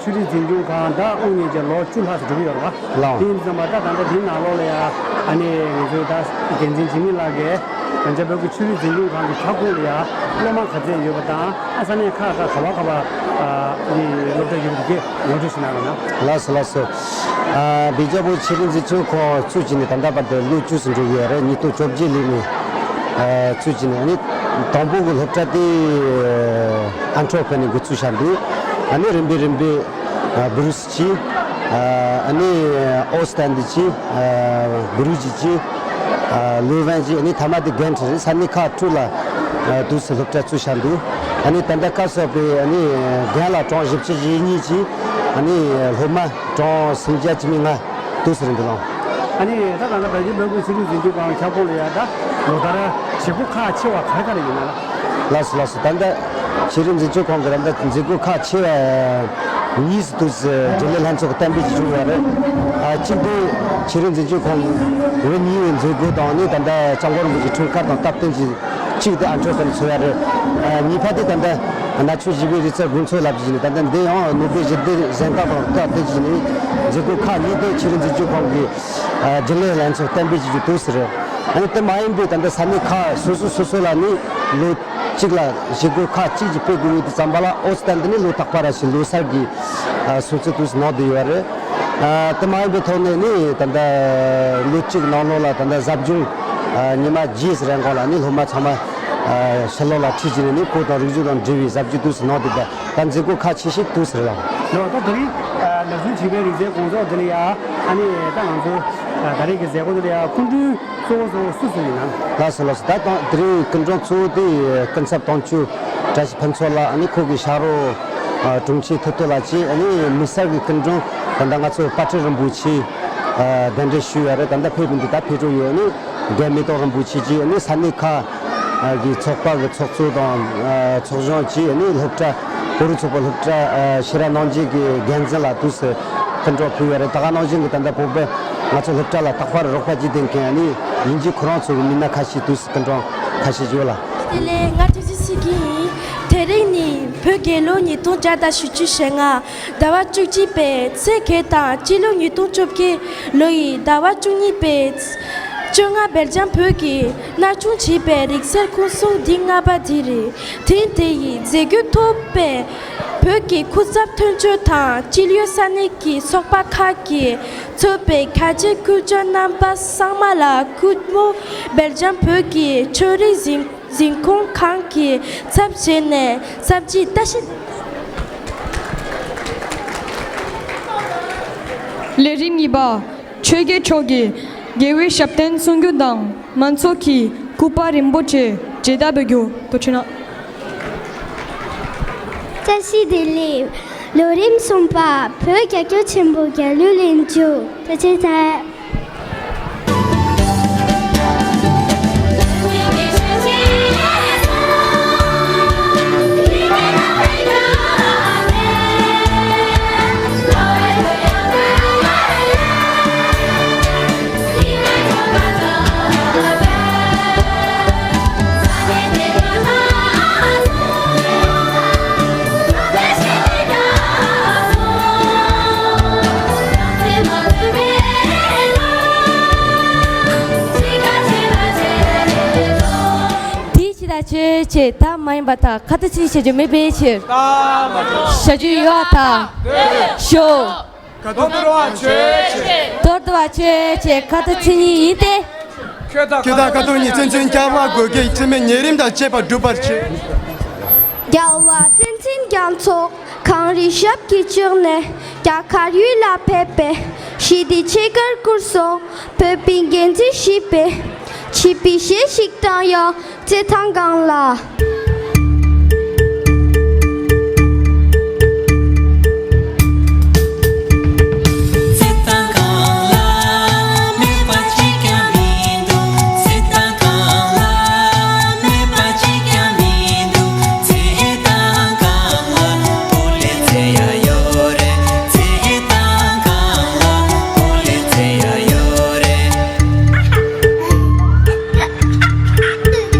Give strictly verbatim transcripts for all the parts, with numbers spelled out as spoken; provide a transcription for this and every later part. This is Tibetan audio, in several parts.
ཆོས་རིག་འཛིན་སྐྱོང་ཁང་ད་དབུ་བརྙེས་རྗེས་ལོ་བཅུ་ལྷག་ཙམ་འགྲོ་གི་ཡོད་རེད་བ། ལགས། དེ་ཡིན་དུས་ཙམ་པ་ད་ད་ལྟ་དེའི་ནང་ལོགས་ལ་ཡ་ཨ་ནི་ང་ཚོའི་ད་འགན་འཛིན་འཇིགས་མེད་ལགས་ཀྱིས་ང་ཚོའི་བོད་ཀྱི་ཆོས་རིག་འཛིན་སྐྱོང་ཁང་གི་ཁྱབ་ཁོངས་ལ་ཡ་སློབ་མ་ག་ཚད་ཡོད་པ་དང་ཨ་ས་གནས་ཁག་ཁག་ག་བ་ག་བ་ཨ་ནི་སློབ་གྲྭ་ཡོད་པ་དེ་གས་ངོ་སྤྲོད་ཞུ་གནང་རོགས་གནང་། ལགས་སོ་ལགས་སོ། ཨ་སྦིས་ཇ་བོ་ཆོས་རིག་འཛིན་སྐྱོང་ཁང་བཙུགས་བྱས་ནས་ད་ལྟ་བར་དུ་ལོ་བཅུ་ཙམ་འགྲོ་གི་ཡོད་རེད། ཉིས་སྟོང་བཅོ་བརྒྱད་ལོ་ནས་ཨ་བཙུགས་བྱས་ནས་ཨ་ནི་དང་པོ་གི་སློབ་གྲྭ་དེ་ཨན་ཊོ་ཕན་ནས་འགོ་བཙུགས་བཞག་འདུག་ཨ་ནི་རིམ་པས་རིམ་པས་ཨ་སྦུ་རུ་སི་ཅིག་ཨ་ནི་ཨོ་སི་ཏན་ཏི་ཅིག་ཨ་སྦུ་རུ་ཇི་ཅིག་ཨ་ལུའུ་ཝན་ཅིག་ཨ་ནི་ཐ་མ་དེ་གྷན་ཊི་རེད། ས་གནས་ཁག་དྲུག་ལ་ཨ་དུས་སུ་སློབ་གྲྭ་བཙུགས་བཞག་འདུག་ཨ་ནི་ད་ལྟ་སྐབས་སུ་བབས་པའི་ཨ་ནི་རྒན་ལགས་གྲངས་བཞི་བཅུ་ཞེ་གཉིས་ཀྱིས་ཨ་ནི་སློབ་མ་གྲངས་སུམ་བརྒྱ་བཅུ་མེད་ལྔ་དུས་སུ་རེད་འདུག་ལགས། ཨ་ནི་ད་ད་ལྟ་བོད་ཀྱི་བོད་ཀྱི་ཆོས་རིག་འཛིན་སྐྱོང་ཁང་ཁྱབ་ཁོངས་ལ་ཡ་ད་ལོ་ལྟར་བྱེད་སྒོ་ཁག་ཆེ་བ་ག་རེ་ག་རེ་ཡིན་ན་ལགས། ལགས་སོ་ལགས་སོ། ད་ལྟ་ཆོས་རིག་འཛིན་སྐྱོང་ཁང་གི་ད་ལྟ་མཛད་སྒོ་ཁག་ཆེ་བ་གཉིས་སུ་དུས་སུ་འབྲེལ་ཡོད་ལྷན་ཚོགས་གཏན་འབེབས་ཀྱི་བྱུང་བ་རེད། ཨ་གཅིག་དེ་ཆོས་རིག་འཛིན་སྐྱོང་ཁང་འོས་གཉིས་པའི་མཛད་སྒོ་དང་ནི་ད་ལྟ་སྐྱབས་མགོན་རིན་པོ་ཆེའི་འཁྲུངས་སྐར་དང་སྟབས་བསྟུན་གྱི་གཅིག་དེ་ཨན་ཊོ་ཕན་ཚོགས་ཡ་རེད། ཨ་གཉིས་པ་དེ་ད་ལྟ་གནའ་བོའི་རིག་རྩལ་དགོན་ཚོགས་ལབ་ཀྱི་ནི་ད་ལྟ་འདི་ཡང་ནོ་སྦེལ་ཞི་བདེ་གཟེངས་རྟགས་དང་སྟབས་བསྟུན་གྱི་ནི་མཛད་སྒོ་ཁག་གཉིས་དེ་ཆོས་རིག་འཛིན་སྐྱོང་ཁང་གི་ཨ་འབྲེལ་ཡོད་ལྷན་ཚོགས་གཏན་འབེབས་བྱེད་རྒྱུ་དུས་སུ་རེད། ཨ་ནི་དེ་མ་ཡིན་པའི་ད་ལྟ་ས་གནས་ཁག་སོ་སོ་སོ་སོ་ལ་ནི་ལོ་གཅིག་ལ་བྱེད་སྒོ་ཁག་གཅིག་ཅིག་སྤེལ་དགོས་ཡོད་དུས་ཙམ་པ་ལ་ཨོ་སི་ཏན་དེ་ནི་ལོ་རྟག་པ་ར་ཞིག་ལོ་གསར་གྱི་ཨ་སྲུང་བརྩི་དུས་སུ་གནང་བསྡད་ཡོད་རེད། ཨ་དེ་མ་ཡིན་པའི་ཐོག་ནས་ནི་ད་ལྟ་ལོ་གཅིག་ནང་ལོགས་ལ་ད་ལྟ་ཟབ་སྦྱོང་ཨ་ཉི་མ་བརྒྱད་ཙམ་རིང་གོང་ལ་ནི་སློབ་མ་ཚང་མ་ཨ་ཕྱི་ལོགས་ལ་ཁྲིད་བྱས་ནས་ནི་བོད་དང་རིག་གཞུང་དང་འབྲེལ་བའི་ཟབ་སྦྱོང་དུས་སུ་གནང་བསྡད་པ། ད་མཛད་སྒོ་ཁག་ཆེ་ཤོས་དུས་སུ་རེད་ལགས། ལགས། ད་དེ་རིང་ཨ་ནག་ཆུ་བྱིས་པའི་རིག་རྩལ་དགོང་ཚོགས་འདི་ལ་ཡ་ཨ་ནི་ད་ང་ཚོ་ཨ་ད་རེས་ཀྱི་མཛད་སྒོ་འདི་ལ་ཡ་སྐུ་མགྲོན་གཙོ་བོ་གཙོ་བོ་སུ་སུ་ཡིན་ནམ། ལགས་སོ་ལགས་སོ། ད་དང་དེ་རིང་སྐུ་མགྲོན་གཙོ་བོ་དེ་སྐུ་ཚབ་དོན་གཅོད་བཀྲ་ཤིས་ཕུན་ཚོགས་ལགས། ཨ་ནི་ཁོ་གི་ཕྱག་རོགས་ཨ་དྲུང་ཆེ་ཐུབ་བསྟན་ལགས་བཅས། ཨ་ནི་དམིགས་བསལ་གྱི་སྐུ་མགྲོན་ད་ལྟ་ང་ཚོ་དཔལ་སྤྲུལ་རིན་པོ་ཆེ་ཨ་གདན་འདྲེན་ཞུས་ཡོད་རེད། ད་ལྟ་ཕེབས་པ་འདི་ད་ཕེབས་འགྲོ་ཡོད། ཨ་ནི་རྒན་མེ་ཏོག་རིན་པོ་ཆེ་བཅས། ཨ་ནི་ས་གནས་ཁག་གི་ཚོགས་པ་གི་ཚོགས་གཙོ་དང་ཚོགས་གཞོན་བཅས། ཨ་ནི་སློབ་གྲྭ་བོད་རིགས་ཚོགས་པ་སློབ་གྲྭ་ཕྱི་ར་ནང་བཞིན་གྱི་འགན་འཛིན་ལགས་དུས་སུ་སྐུ་མགྲོན་ཕུལ་ཡོད་རེད། ད་ག་ནང་བཞིན་གྱི་ད་ལྟ་བོད་པའི་ང་ཚོ་སློབ་གྲྭ་ལ་རྟག་པར་རོགས་པ་བྱེད་བསྡད་མཁན་ཨ་ནི་དབྱིན་ཇི་ཁོ་རང་ཚོ་གི་མི་སྣ་ཁ་ཤས་དུས་སུ་སྐུ་མགྲོན་ཁ་ཤས་ཡོད་ལགས། དེ་ལས་ང་ཐུགས་རྗེ་ཆེ་གི་ཡིན། དེ་རིང་ནི་བོད་རྒྱལ་ལོ་ཉིས་སྟོང་བརྒྱ་དང་བཞི་བཅུ་ཞེ་ལྔ་ཟླ་བ་བཅུ་གཅིག་པའི་ཚེས་བརྒྱད་དང་སྤྱི་ལོ་ཉིས་སྟོང་བཅོ་བརྒྱད་ལོ་ཡི་ཟླ་བ་བཅུ་གཉིས་པའི་བཅོ་ལྔ་སྦེལ་ཇམ་བོད་ཀྱི་གནའ་ཆུང་བྱིས་པའི་རིག་རྩལ་ཁོངས་གསུམ་འདི་ལྔ་པ་འདི་རེད། དེ་དེ་ཡི་མཛད་སྒོའི་ཐོག་པའི་བོད་ཀྱི་སྐུ་ཚབ་དོན་གཅོད་དང་སྤྱི་ཡོངས་ས་གནས་ཀྱི་ཚོགས་པ་ཁག་གིས་གཙོས་པའི་གལ་ཆེའི་སྐུ་མགྲོན་རྣམ་པ་ཚང་མ་ལ་སྐུ་ངོ་སྦེལ་ཇམ་བོད་ཀྱི་ཆོས་རིག་འཛིན་འཛིན་སྐྱོང་ཁང་གི་ཚབ་བྱས་ནས་ཚབ་ཀྱི་བཀྲ་ཤིས། ལས་རིམ་གཉིས་པ། ཆོས་རྒྱལ་མཆོག་གིས་རྒྱལ་བའི་ཞབས་བརྟན་གསུང་རྒྱུ་དང་མང་ཚོགས་ཀྱི་སྐུ་པར་རིན་པོ་ཆེ་བརྗེ་ད་འབུལ་རྒྱུ། ཐུགས་རྗེ་གནང་། བཀྲ་ཤིས་བདེ་ལེགས། ལོ་རིམ་གསུམ་པ། བོད་རྒྱལ་ཁབ་ཆེན་པོ་རྒྱལ་གླུ་ལེན་རྒྱུ། ཐུགས་རྗེ་གནང་། དེའི་ཕྱི་དང་ཆོས་ཆེ་དག་མ་ཡིན་པ་དག་ཁ་ཏ་ཚིག་བྱ་རྒྱུ་མེད་པའི་ཕྱིར། བྱ་རྒྱུ་ཡོད་པ་དག་ཞོག་ཁ་ཏ་བ་ཆོས་ཆེ། མདོར་བསྡུ་བ་ཆོས་ཆེ་ཁ་ཏ་ཚིག་གཉིས་ཡིན་ཏེ། ཁྱོད་དང་ཁ་ཏ་གཉིས་ཚུན་ཚོད་སྐྱབས་ལ་དགོས་ཀྱི་ཚད་མའི་ཉེ་རིམ་དང་བཅས་པ་སྒྲུབ་པར་བྱེད། རྒྱལ་བ་བསྟན་འཛིན་རྒྱ་མཚོ་གངས་རིའི་ཞབས་ཀྱིས་བཅགས་ནས་རྒྱ་གར་ཡུལ་ལ་ཕེབས་པའི་ཞི་བདེའི་ཆེད་མགོན་སྐུ་གསུམ་བོད་པའི་འགན་འཛིན་བཞི་པས་བྱིས་པའི་གཞས་ཤིག་དང་ཡང་། བརྩེ་དང་གང་ལ།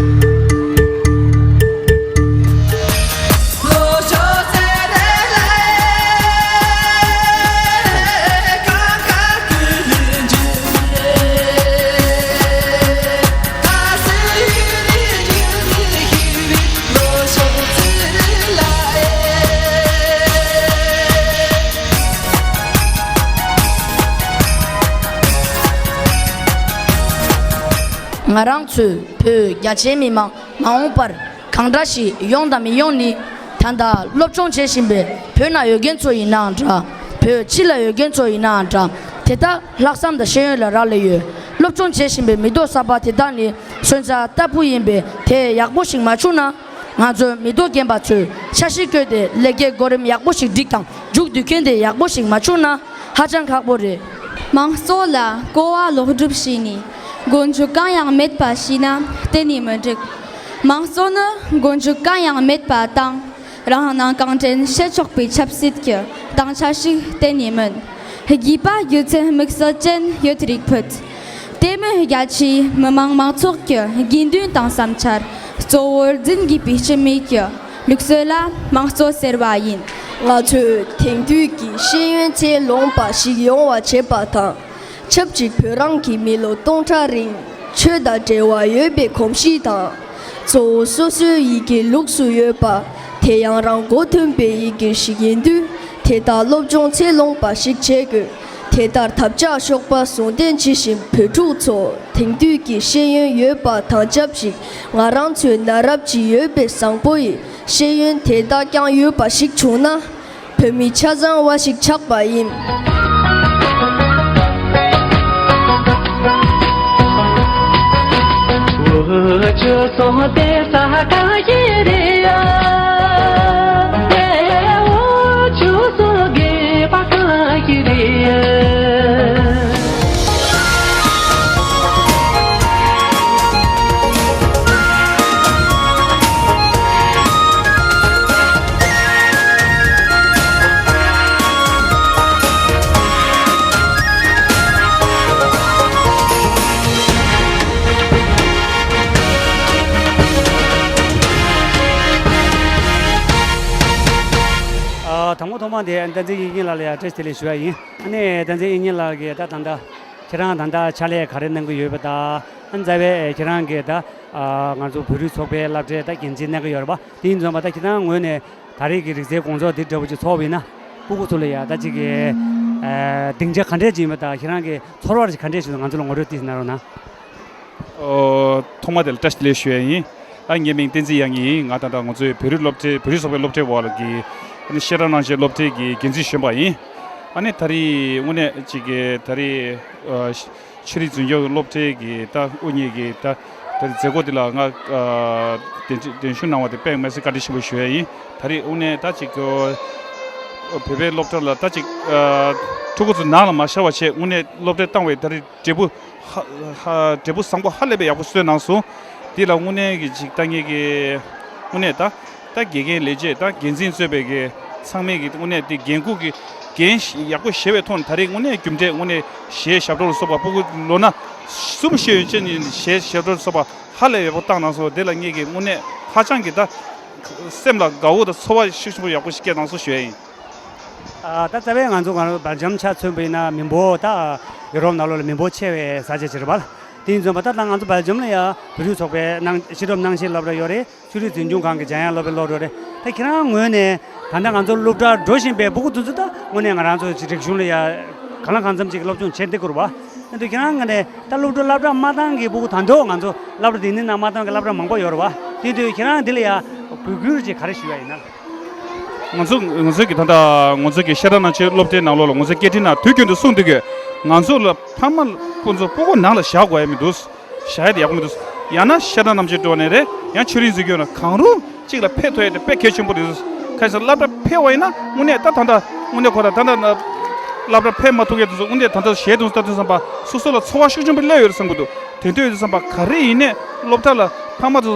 ང་རང་ཚོའི་བོད་རྒྱ་ཆེའི་མི་མང་མ་འོངས་པར་གང་འདྲ་ཞིག་ཡོང་དང་མི་ཡོང་ནི། ད་ལྟ་སློབ་སྦྱོང་བྱེད་བཞིན་པའི་བོད་ནང་ཡོད་མཁན་ཚོ་ཡིན་ནའང་འདྲ། བོད་ཕྱི་ལ་ཡོད་མཁན་ཚོ་ཡིན་ནའང་འདྲ། དེ་དག་ལྷག་བསམ་དང་ཤེས་ཡོན་ལ་རག་ལས་ཡོད། སློབ་སྦྱོང་བྱེད་བཞིན་པའི་མི་ཐོག་གསར་པ་དེ་དག་ནི་སོན་རྩ་ལྟ་བུ་ཡིན་པས། དེ་ཡག་པོ་ཞིག་མ་བྱུང་ན། ང་ཚོའི་མི་ཐོག་རྒན་པ་ཚོས་འཆར་གཞི་བཀོད་དེ་ལས་ཀའི་གོ་རིམ་ཡག་པོ་ཞིག་སྒྲིག་དང་། མཇུག་བསྡུ་མཁན་དེ་ཡག་པོ་ཞིག་མ་བྱུང་ན་ཧ་ཅང་ཁག་པོ་རེད། མང་གཙོ་ལ་གོ་བ་ལོག་སྒྲུབ་བྱས་ནས་མགོ་མཇུག་གང་ཡང་མེད་པ་བྱས་ན་གཏན་ནས་མི་འགྲིག། མང་གཙོ་ནི་མགོ་མཇུག་གང་ཡང་མེད་པ་དང་། རང་སྣང་གང་དྲན་བྱེད་ཆོག་པའི་ཆབ་སྲིད་ཀྱི་སྡིངས་ཆ་ཞིག་གཏན་ནས་མིན། དགོས་པ་རྒྱུ་མཚན་དམིགས་བསལ་ཅན་ཡོད་རིགས་ཕུད། དེ་མིན་རྒྱ་ཆེའི་མི་དམངས་མང་ཚོགས་ཀྱི་དགོས་འདུན་དང་བསམ་འཆར་གཙོ་བོར་འཛིན་དགོས་པའི་སྤྱི་མོས་ཀྱི་ལུགས་སྲོལ་ལ་མང་གཙོ་ཟེར་བ་ཡིན། ང་ཚོས་དེང་དུས་ཀྱི་ཤེས་ཡོན་ཚད་ལོངས་པ་ཞིག་ཡོང་བ་བྱེད་པ་དང་། ཆབས་ཅིག་བོད་རང་གི་མི་ལོ་སྟོང་ཕྲག་རིང་ཆོས་དང་འབྲེལ་བ་ཡོད་པའི་གོམས་གཤིས་དང་། གཙོ་བོ་སོ་སོའི་ཡི་གེ་ལུགས་སུ་ཡོད་པ། དེ་ཡང་རང་མགོ་ཐོན་པའི་ཡི་གེ་ཞིག་ཡིན་དུས། དེ་དག་སློབ་སྦྱོང་ཚད་ལོངས་པ་ཞིག་བྱེད་དགོས། དེ་ལྟར་ཐབས་ཆག་ཤོག་པ་ཟུང་འབྲེལ་བྱེད་བཞིན་བོད་ཕྲུག་ཚོ་དེང་དུས་ཀྱི་ཤེས་ཡོན་ཡོད་པ་དང་ཆབས་ཅིག་ང་རང་ཚོའི་གནའ་རབས་ཀྱི་ཡོད་པའི་བཟང་པོ་ཡི་ཤེས་ཡོན་དེ་དག་ཀྱང་ཡོད་པ་ཞིག་བྱུང་ན། བོད་མི་ཆ་ཚང་བ་ཞིག་ཆགས་པ་ཡིན། ཨ། དང་པོ་ཐོག་མ་དེ་བསྟན་འཛིན་དབྱིག་གཉེན་ལགས་ལ་ཡང་བཀྲ་ཤིས་བདེ་ལེགས་ཞུ་བ་ཡིན། ཨ་ནི་བསྟན་འཛིན་དབྱིག་གཉེན་ལགས་ཀྱིས་ད་ད་ལྟ་ཁྱེད་རང་ད་ལྟ་ཕྱག་ལས་ག་རེ་གནང་གི་ཡོད་པ་དང་། ཨ་ནི་རྩ་བའི་ཁྱེད་རང་གིས་ད་ཨ་ང་ཚོ་བོད་རིགས་ཚོགས་པའི་སློབ་གྲྭའི་ད་འགན་འཛིན་གནང་གི་ཡོད་རེད་པ། དེ་ཡིན་ཙང་མ་ད་ཁྱེད་རང་ངོས་ནས་ད་རེས་ཀྱི་རིག་རྩལ་དགོང་ཚོགས་འདི་འདྲ་བོ་ཅིག་ཚོགས་པ་ཡིན་ན། སྤུ་གུ་ཚོ་ལ་ཡ་ད་ཅིག་གི་ཨ་སྡིངས་ཆ་ག་འདྲས་ཅིག་ཡིན་པ་དང་། ཁྱེད་རང་གི་ཚོར་བ་ཅིག་ག་འདྲས་ཞིག་ང་ཚོ་ལ་ངོ་སྤྲོད་ཏོག་ཙམ་གནང་རོགས་གནང་། ཨོ། ཐོག་མ་དེ་ལ་བཀྲ་ཤིས་བདེ་ལེགས་ཞུ་ཡ་ཡིན། ཨ། ངའི་མིང་བསྟན་འཛིན་དབྱིག་གཉེན་ཡིན། ང་ད་ལྟ་ང་ཚོའི་བོད་རིགས་སློབ་གྲྭའི་བོད་རིགས་ཚོགས་པའི་སློབ་གྲྭའི་འོག་ལ་གི་ཨ་ནི་བཤད་གྲྭ་གནང་བྱའི་སློབ་གྲྭའི་གི་འགན་འཛིན་གཞོན་པ་ཡིན། ཨ་ནི་ད་རེས་དངོས་གནས་ཅིག་གི་ད་རེས་ཨ་ཆོས་རིག་འཛིན་སྐྱོང་སློབ་གྲྭའི་གི་ད་དབུ་བརྙེས་གི་ད་ད་རེས་མཛད་སྒོ་འདི་ལ་ང་ཨ་གདན་གདན་ཞུ་གནང་བ་དེ་དཔེ་མི་སྲིད་བཀའ་དྲིན་ཆེན་པོ་ཞུ་ཡ་ཡིན། ད་རེས་དངོས་གནས་ད་ཅིག་བོད་པའི་སློབ་གྲྭ་ལ་ད་ཅིག་ཨ་ཕྲུ་གུ་ཚོ་ནང་ལ་མ་ཤར་བ་བྱས། དངོས་གནས་སློབ་གྲྭའི་བཏང་བའི་ད་རེས་འབྲས་བུ་ཧ་ཧ་འབྲས་བུ་བཟང་པོ་ཧ་ལས་པའི་ཡག་པོ་གསོས་གནང་སོང་། འདི་ལ་དངོས་གནས་ཀྱི་ཅིག་ད་ངེད་ཀྱི་དངོས་གནས་ད་ད་དགེ་རྒན་ལས་བྱེད་དང་འགན་འཛིན་གཙོས་པའི་གི་ཚང་མས་ཀྱི་དངོས་གནས་དེ་འགན་ཁུར་གྱི་འགན་ཡག་པོ་བཞེས་པའི་ཐོག་ནས། ད་རེས་དངོས་གནས་རྒྱུ་འབྲས་དངོས་གནས་གཞས་ཞབས་བྲོ་ལ་སོགས་པ་སྤུ་གུ་ལོ་ན་གསུམ་བཞི་ཡོད་ཅན་གྱི་གཞས་ཞབས་བྲོ་ལ་སོགས་པ་ཧ་ལས་ཡག་པོ་བཏང་གནང་སོང་། དེ་ལ་ངེད་ཀྱི་དངོས་གནས་ཧ་ཅང་གི་ད་སེམས་ལ་དགའ་བོ་དང་ཚོར་བ་ཤུགས་ཆེན་པོ་ཡག་པོ་ཞིག་སྐྱེས་གནང་སོང་ཞུ་ཡ་ཡིན། ཨ། ད་རྩ་བའི་ང་ཚོ་ང་རང་སྦེལ་ཇམ་ཆ་མཚོན་པ་ཡིན་ན་མི་འབོར་ད་ཡུ་རོབ་ནང་ལོགས་ལ་མི་འབོར་ཆེ་བའི་ས་ཆ་ཅིག་རེད་པ། དེ་ཡིན་ཙང་མ་ད་ལྟ་ང་ཚོ་སྦེལ་ཇམ་ལ་ཡ་བོད་རིགས་ཚོགས་པའི་ནང་ཤེས་རབ་སྣང་བཞིའི་སློབ་གྲྭ་ཡོད་རེད། ཆོས་རིག་འཛིན་སྐྱོང་ཁང་གི་འཇམ་དབྱངས་སློབ་དཔོན་སློབ་གྲྭ་རེད། ད་ཁྱེད་རང་ངོས་ནས་ད་ལྟ་ང་ཚོ་སློབ་གྲྭར་འགྲོ་བཞིན་པའི་སྤུ་གུ་དེ་ཚོ་ད་དངོས་གནས་ང་རང་ཚོ་རིག་གཞུང་ལ་ཡ་གང་ལ་གང་འཚམ་ཅིག་སློབ་སྦྱོང་བྱེད་བསྡད་ཀྱི་ཡོད་རེད་པ། ཨ་ནི་ཁྱེད་རང་ངོས་ནས་ད་སློབ་གྲྭ་སློབ་གྲྭ་མ་བཏང་གི་སྤུ་གུ་ད་དུང་ང་ཚོ་སློབ་གྲྭ་དེ་འདྲའི་ནང་མ་བཏང་གི་སློབ་གྲྭ་མང་པོ་ཡོད་རེད་པ། དེ་དུས་ཁྱེད་རང་འདི་ལ་ཡ་འབོད་སྐུལ་ཅིག་ག་རེ་ཞུ་ཡ་ཡིན་ན། ང་ཚོ་ང་ཚོ་གི་ད་ལྟ་ང་ཚོ་གི་བཤད་གྲྭ་ནང་ཆོས་སློབ་གྲྭའི་ནང་ལོགས་ལ་ང་ཚོ་སྐད་འཕྲིན་ནང་དུས་རྒྱུན་དུ་གསུངས་བསྡད་ཀྱི། ང་ཚོ་ལ་ཕ་མ་ཁོ་ཚོ་སྤུ་གུ་ནང་ལ་བཞག་དགོས་ཡ་མི་འདུག་བཞག་ཡ་དེ་ཡག་པོ་མི་འདུག་ཡང་ན་བཤད་གྲྭ་ནང་ཆོས་འགྲོ་ནས་རེད། ཡང་ཆོས་རིག་འཛིན་སྐྱོང་ནས་གང་རུང་གཅིག་ལ་ཕེབས་ཐུབ་ཡ་དེ་དཔེ་གལ་ཆེན་པོ་རེད། ག་རེ་ཟེར་སློབ་གྲྭ་ཕེབས་པ་ཡིན་ན་དངོས་གནས་ད་ད་ལྟ་དངོས་གནས་ཁོ་ད་ད་ལྟ་སློབ་གྲྭ་ཕེབས་མ་ཐུབ་མཁན་དེ་ཚོ་དངོས་གནས་ད་ལྟ་གཞས་དེ་ཚོ་ལྟ་དུས་ཙམ་པ་སོ་སོ་ལ་ཚོར་བ་ཤུགས་ཆེན་པོ་སླེབས་ཡོད་རེད་བསམ་གྱི་འདུག་དེ་འདྲ་ཡོད་དུས་ཙམ་པ་ག་རེ་ཡིན་ནའི་སློབ་གྲྭ་ལ་ཕ་མ་ཚོ་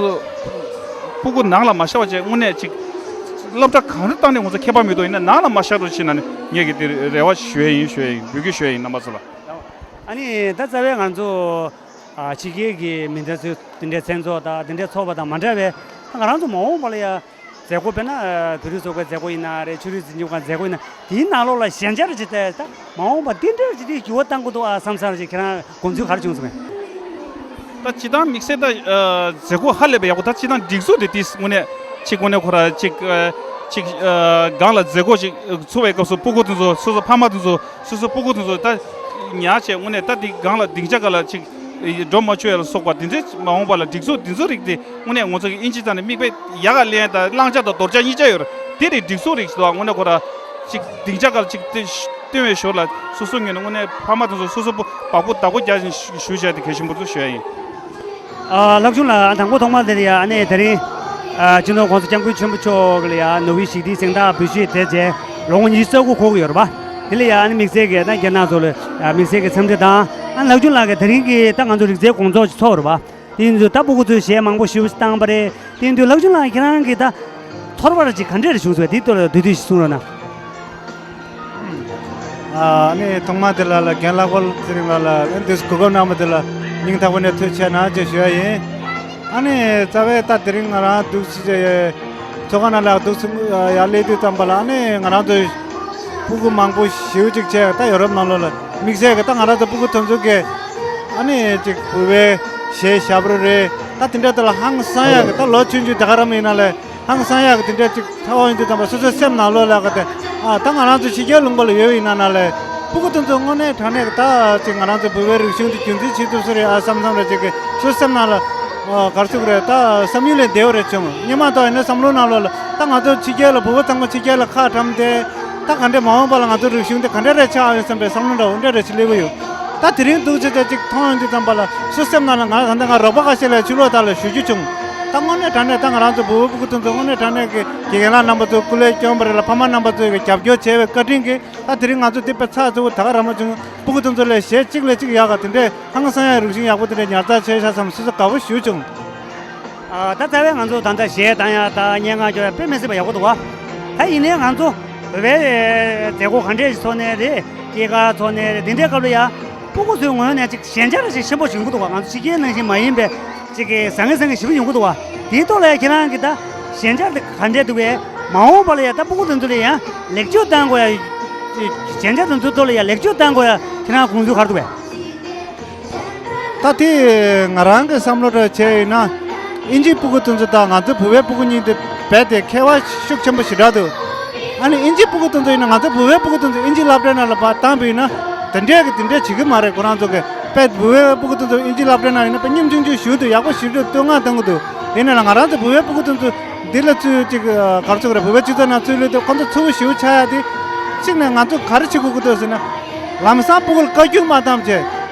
སྤུ་གུ་ནང་ལ་མ་བཞག་པ་བྱས་དངོས་གནས་ཅིག་སློབ་གྲྭ་གང་རུ་བཏང་ནས་ང་ཚོ་ཁྱད་པར་མི་འདུག་ཡིན་ན་ནང་ལ་མ་བཞག་རོགས་བྱེད་ན་ནི་ངས་ཀྱི་དེ་རེ་བ་ཞུ་ཡ་ཡིན། ཞུ་ཡ་ཡིན། འབོད་སྐུལ་ཞུ་ཡ་ཡིན་རྣམ་པ་ཚོ་ལ། ཨ་ནི་ད་རྩ་བའི་ང་ཚོ་ཨ་ཕྱི་རྒྱལ་གྱི་མི་འདྲ་ཚོས་དེ་འདྲའི་མཚན་ཚོགས་དང་དེ་འདྲའི་ཚོགས་པ་དང་མ་འདྲ་བའི་ད་ང་རང་ཚོ་མ་འོངས་པ་ལ་ཡ་མཛད་སྒོ་དཔེར་ན་བོད་རིགས་ཚོགས་པའི་མཛད་སྒོ་ཡིན་ན་རེད། ཆོས་རིག་འཛིན་སྐྱོང་ཁང་མཛད་སྒོ་ཡིན་ན་དེའི་ནང་ལོགས་ལ་ཞན་ཆ་རེ་ཅིག་བལྟས་ད་མ་འོངས་པ་དེ་འདྲ་ཅིག་དེ་འགྱུར་བ་གཏང་དགོས་འདུག་ཨ་བསམ་བསམ་རེ་ཅིག་ཁྱེད་རང་དགོངས་ཚུལ་ག་རེ་བྱུང་སོང་ངས། ད་སྤྱིར་བཏང་དམིགས་བསལ་ད་ཨ་མཛད་སྒོ་ཧ་ལས་པའི་ཡག་པོ། ད་སྤྱིར་བཏང་སྒྲིག་འཛུགས་དེ་དེ་དངོས་གནས་ཅིག་དངོས་གནས་ཁོ་ར་ཅིག་ཨ་ཅིག་ཨ་སྒང་ལ་མཛད་སྒོ་ཅིག་ཚོགས་པའི་སྐབས་སུ་སྤུ་གུ་དེ་ཚོ་སོ་སོ་ཕ་མ་དེ་ཚོ་སོ་སོ་སྤུ་གུ་དེ་ཚོ་ད་ཉར་བྱས་དངོས་གནས་ད་དེ་སྒང་ལ་སྡིངས་ཆ་སྒང་ལ་ཅིག་ འགྲོ་མ་ཆོག་ཡ་ལ་སོགས་པ་དེ་འདྲའི་མ་འོངས་པ་ལ་སྒྲིག་འཛུགས་དེ་ཚོ་རིགས་དེ་དངོས་གནས་ང་ཚོ་གི་ཨིན་ཇི་ཐོག་ནས་མིག་དཔེ་ཡག་ག་ལེན་དང་བླང་བྱ་དང་དོར་བྱ་གཉིས་ཆ་ཡོད་རེད། དེ་རིགས་སྒྲིག་འཛུགས་རིགས་ཞིག་འདུག་དངོས་གནས་ཁོ་ར་ཅིག་སྡིངས་ཆ་སྒང་ལ་ཅིག་དེ་བསྟུན་པའི་ཞོར་ལ་སོ་སོ་ངོས་ནས་དངོས་གནས་ཕ་མ་དེ་ཚོ་སོ་སོ་བག་ཕེབས་བདག་པོ་རྒྱག་བཞིན་ཞུ་བྱ་དེ་གལ་ཆེན་པོ་ཚོ་ཞུ་ཡ་ཡིན། ཨ་ལྷག་ཆུང་ལགས། དང་པོ་ཐོག་མར་དེ་ཡ་ཨ་ནི་དེ་རིང་ཨ་སྤྱི་ནོར་༸གོང་ས་༸སྐྱབས་མགོན་ཆེན་པོ་མཆོག་གི་ལ་ཡ་ནོ་བྷེལ་ཞི་བདེའི་གཟེངས་རྟགས་འབུལ་བཞེས་མཛད་རྗེས་ལོ་ངོ་ཉི་ཤུ་རྩ་དགུ་འཁོར་གྱི་ཡོད་རེད་པ། དེ་ལ་ཡ་ཨ་ནི་དམིགས་བསལ་གྱི་ད་རྒན་ལགས་ཚོ་ལ་ཡ་དམིགས་བསལ་གྱི་འཚམས་འདྲི་དང་། ཨ་ནི་ལྷག་ཆུང་ལགས་ཀྱིས་དེ་རིང་གི་ད་ང་ཚོ་རིག་རྩལ་དགོང་ཚོགས་ཅིག་ཚོགས་རེད་པ། དེ་ཡིན་དུས་ད་སྤུ་གུ་ཚོས་གཞས་མང་པོ་ཞེ་པོ་ཅིག་བཏང་པ་རེད། དེ་ཡིན་དུས་ལྷག་ཆུང་ལགས་ཁྱེད་རང་གིས་ད་ཚོར་བ་ཅིག་ག་འདྲས་རེ་བྱུང་སོང་བས། དེའི་ཐོག་ལ་བསྡུས་བསྡུས་ཤིག་གསུང་རོགས་གནང་། ཨ་ནི་ཐོག་མ་དེ་ལ་ལ་རྒན་ལྷག་པ་ཚེ་རིང་ལགས་ལ་ཨ་ནི་དུས་གོ་སྐབས་གནང་བ་དེ་ལ་སྙིང་ཐག་པ་ནས་ཐུགས་རྗེ་ཆེ་གནང་ཞེས་ཞུ་ཡ་ཡིན། ཨ་ནི་རྩ་བའི་ད་དེ་རིང་ང་རང་འདུག་སེ་ཚོགས་ཁང་ནང་ལ་འདུག་སེ་ཡར་སླེབས་དུས་ཙམ་པ་ལ་ཨ་ནི་ང་རང་ཚོ་སྤུ་གུ་མང་པོ་ཞེ་པོ་ཅིག་བྱས། ད་ཡོ་རོབ་ནང་ལོགས་ལ་དམིགས་བསལ་གྱི་ད་ང་རང་ཚོ་སྤུ་གུ་དེ་ཚོ་གི་ཨ་ནི་ཅིག་བོད་པའི་གཞས་ཞབས་བྲོ་རེད། ད་དེ་འདྲ་དེ་ལ་ཧང་སང་ཡག་གི་ད་ལོ་ཆུང་ཆུང་དེ་ག་རང་ཡིན་ན་ལས། ཧང་སང་ཡག་གི་དེ་འདྲ་ཅིག་ཐོག་ཡོང་དུས་ཙམ་པ་སོ་སོའི་སེམས་ནང་ལོགས་ལ་ག་དེ་ཨ་ད་ང་རང་ཚོ་ཕྱི་རྒྱལ་ལུང་པ་ལ་ཡོད་ཡིན་ན་ན་ལས་སྤུ་གུ་དེ་ཚོ་དངོས་གནས་དྲང་གནས་ཀྱི་ད་ཅིག་ང་རང་ཚོ་བོད་པའི་རིག་གཞུང་དེ་རྒྱུན་འཛིན་བྱེད་ཐུབ་ས་རེད་ཨ་བསམ་བསམ་རེ་ཅིག་གི་སོ་སོའི་སེམས་ནང་ལ་ཨ་ག་རེ་ཟེར་དགོས་རེད། ད་བསམ་ཡུལ་ལས་འདས་པ་རེ་བྱུང་། སྔོན་མ་དང་ཡིན་ན་བསམ་བློ་ནང་ལོགས་ལ་ད་ང་ཚོ་ཕྱི་རྒྱལ་ལ་བོད་པ་ཚང་མ་ཕྱི་རྒྱལ་ལ་ཁག་བཀྲམ་སྟེ་ད་ག་འདྲས་མ་འོངས་པ་ལ་ང་ཚོ་རིག་གཞུང་དེ་ག་འདྲས་རེ་ཆགས་ཡོང་བསམ་པའི་བསམ་བློ་འདྲ་བོ་འདྲ་རེ་ཞིག་སླེབས་ཀྱི་ཡོད། ད་དེ་རིང་འདུག་ཅེས་ཅིག་མཐོང་ཡོང་དུས་ཙམ་པ་ལ་སོ་སེམས་ནང་ལ་ང་ད་ལྟ་ང་རོགས་པ་ཁ་ཤས་ལ་ཕྱི་ལོགས་དག་ལ་ཞུ་རྒྱུ་བྱུང་། ད་དངོས་གནས་དྲང་གནས་ད་ང་རང་ཚོ་བོད་པའི་སྤུ་གུ་དེ་ཚོ་དངོས་གནས་དྲང་གནས་ཀྱི་དགེ་རྒན་ལགས་རྣམ་པ་ཚོ་སྐུ་ལས་བསྐྱོན་པ་རེད་ལ་ཕ་མ་རྣམ་པ་ཚོས་ཀྱི་རྒྱབ་སྐྱོར་བྱས་པའི་བཀའ་དྲིན་གྱིས་ད་དེ་རིང་ང་ཚོ་འདི་དཔེ་ཚགས་ཚུད་པོ་ད་ག་རང་མ་བྱུང་། སྤུ་གུ་དེ་ཚོ་ལས་གཞས་གཅིག་ལས་གཅིག་ཡག་ག་དེ་འདྲས་ཧང་སང་ཡག་རིག་གཞུང་ཡག་པོ་དེ་འདྲས་ཉར་ཚགས་བྱས་ཤག་བསམ་སོ་སོ་དགའ་པོ་ཞེ་པོ་བྱུང་། ཨ་ད་རྩ་བའི་ང་ཚོ་ད་ལྟ་གཞས་བཏང་ཡ་ད་སྙན་ངག་སྐྱོར་ཡ་དཔེ་མི་སྲིད་པ་ཡག་པོ་འདུག་བ། ད་ཡིན་ནའི་ང་ཚོ་བོད་པའི་མཛད་སྒོ་ག་འདྲས་ཤིག་ཚོགས་ནའི་རེད། སྐྱེས་སྐར་ཚོགས་ནའི་རེད། འདི་འདྲའི་སྐབས་ལ་ཡ་སྤུ་གུ་ཚོའི་ངོས་ནས་ཅིག་ཞན་ཆ་རེ་ཞིག་ཆེན་པོ་ཞིག་ཡོང་གི་འདུག་བ། ང་ཚོ་ཕྱི་རྒྱལ་ནང་བཞིན་མ་ཡིན་པའི་ཅིག་གི་བཟང་ངན་བཟང་ངན་ཞེ་པོ་ཡོང་གི་འདུག་བ། དེའི་ཐོག་ལ་ཡ་ཁྱེད་རང་གི་ད་ཞན་ཆ་དེ་ག་འདྲས་འདུག་བས། མ་འོངས་པ་ལ་ཡ་ད་སྤུ་གུ་དེ་ཚོ་ལ་ཡང་ལེགས་བཅོས་གཏང་དགོས་ཡ། ཞན་ཆ་དེ་ཚོའི་ཐོག་ལ་ཡ་ལེགས་བཅོས་གཏང་དགོས་ཡ་ཁྱེད་རང་དགོངས་ཚུལ་ག་རེ་འདུག་བས། ད་དེ་ང་རང་གི་བསམ་བློ་འདྲ་བྱས་ཡིན་ན། ཨིན་ཇིའི་སྤུ་གུ་དེ་ཚོ་དང་ང་ཚོའི་བོད་པའི་སྤུ་གུ་གཉིས་དེ་རྦད་དེ་ཁྱད་པར་ཤུགས་ཆེན་པོ་ཞེ་དྲག་འདུག་ཨ་ནི་ཨིན་ཇིའི་སྤུ་གུ་དེ་ཚོ་ཡིན་ན་ང་ཚོའི་བོད་པའི་སྤུ་གུ་དེ་ཚོ་ཨིན་ཇིའི་སློབ་གྲྭའི་ནང་ལ་ཕར་བཏང་པ་ཡིན་ན་དེ་འདྲས་ཀྱི་དེ་འདྲས་བྱེད་ཀྱི་མ་རེད། ཁོ་རང་ཚོ་གི་རྦད་བོད་པའི་སྤུ་གུ་དེ་ཚོ་ཨིན་ཇིའི་སློབ་གྲྭའི་ནང་ཡིན་ན་དཔེ་སྙོམས་ཆུང་ཆུང་ཞེ་པོ་འདུག་ཡག་པོ་ཞེ་པོ་བསྟོད་བསྔགས་གཏོང་གི་འདུག་ཡིན་ན་ལ་ང་རང་ཚོ་བོད་པའི་སྤུ་གུ་དེ་ཚོ་འདི་ལ་ཚུར་ཅིག་ག་རེ་ཟེར་དགོས་རེད། བོད་པའི་སྤྱི་ཚོགས་ནང་ཚུར་སླེབས་དུས་ཁོ་ཚོ་ཚུར་ཞེ་པོ་ཆགས་ཡ་དེ་གཅིག་ནས་ང་ཚོ་ག་རེ་བྱེད་དགོས་ཀྱི་འདུག་ཟེར་ན། ལམ་སང་སྤུ་གུ་ལ་བཀའ་བཀྱོན་མ་བཏང་བྱས།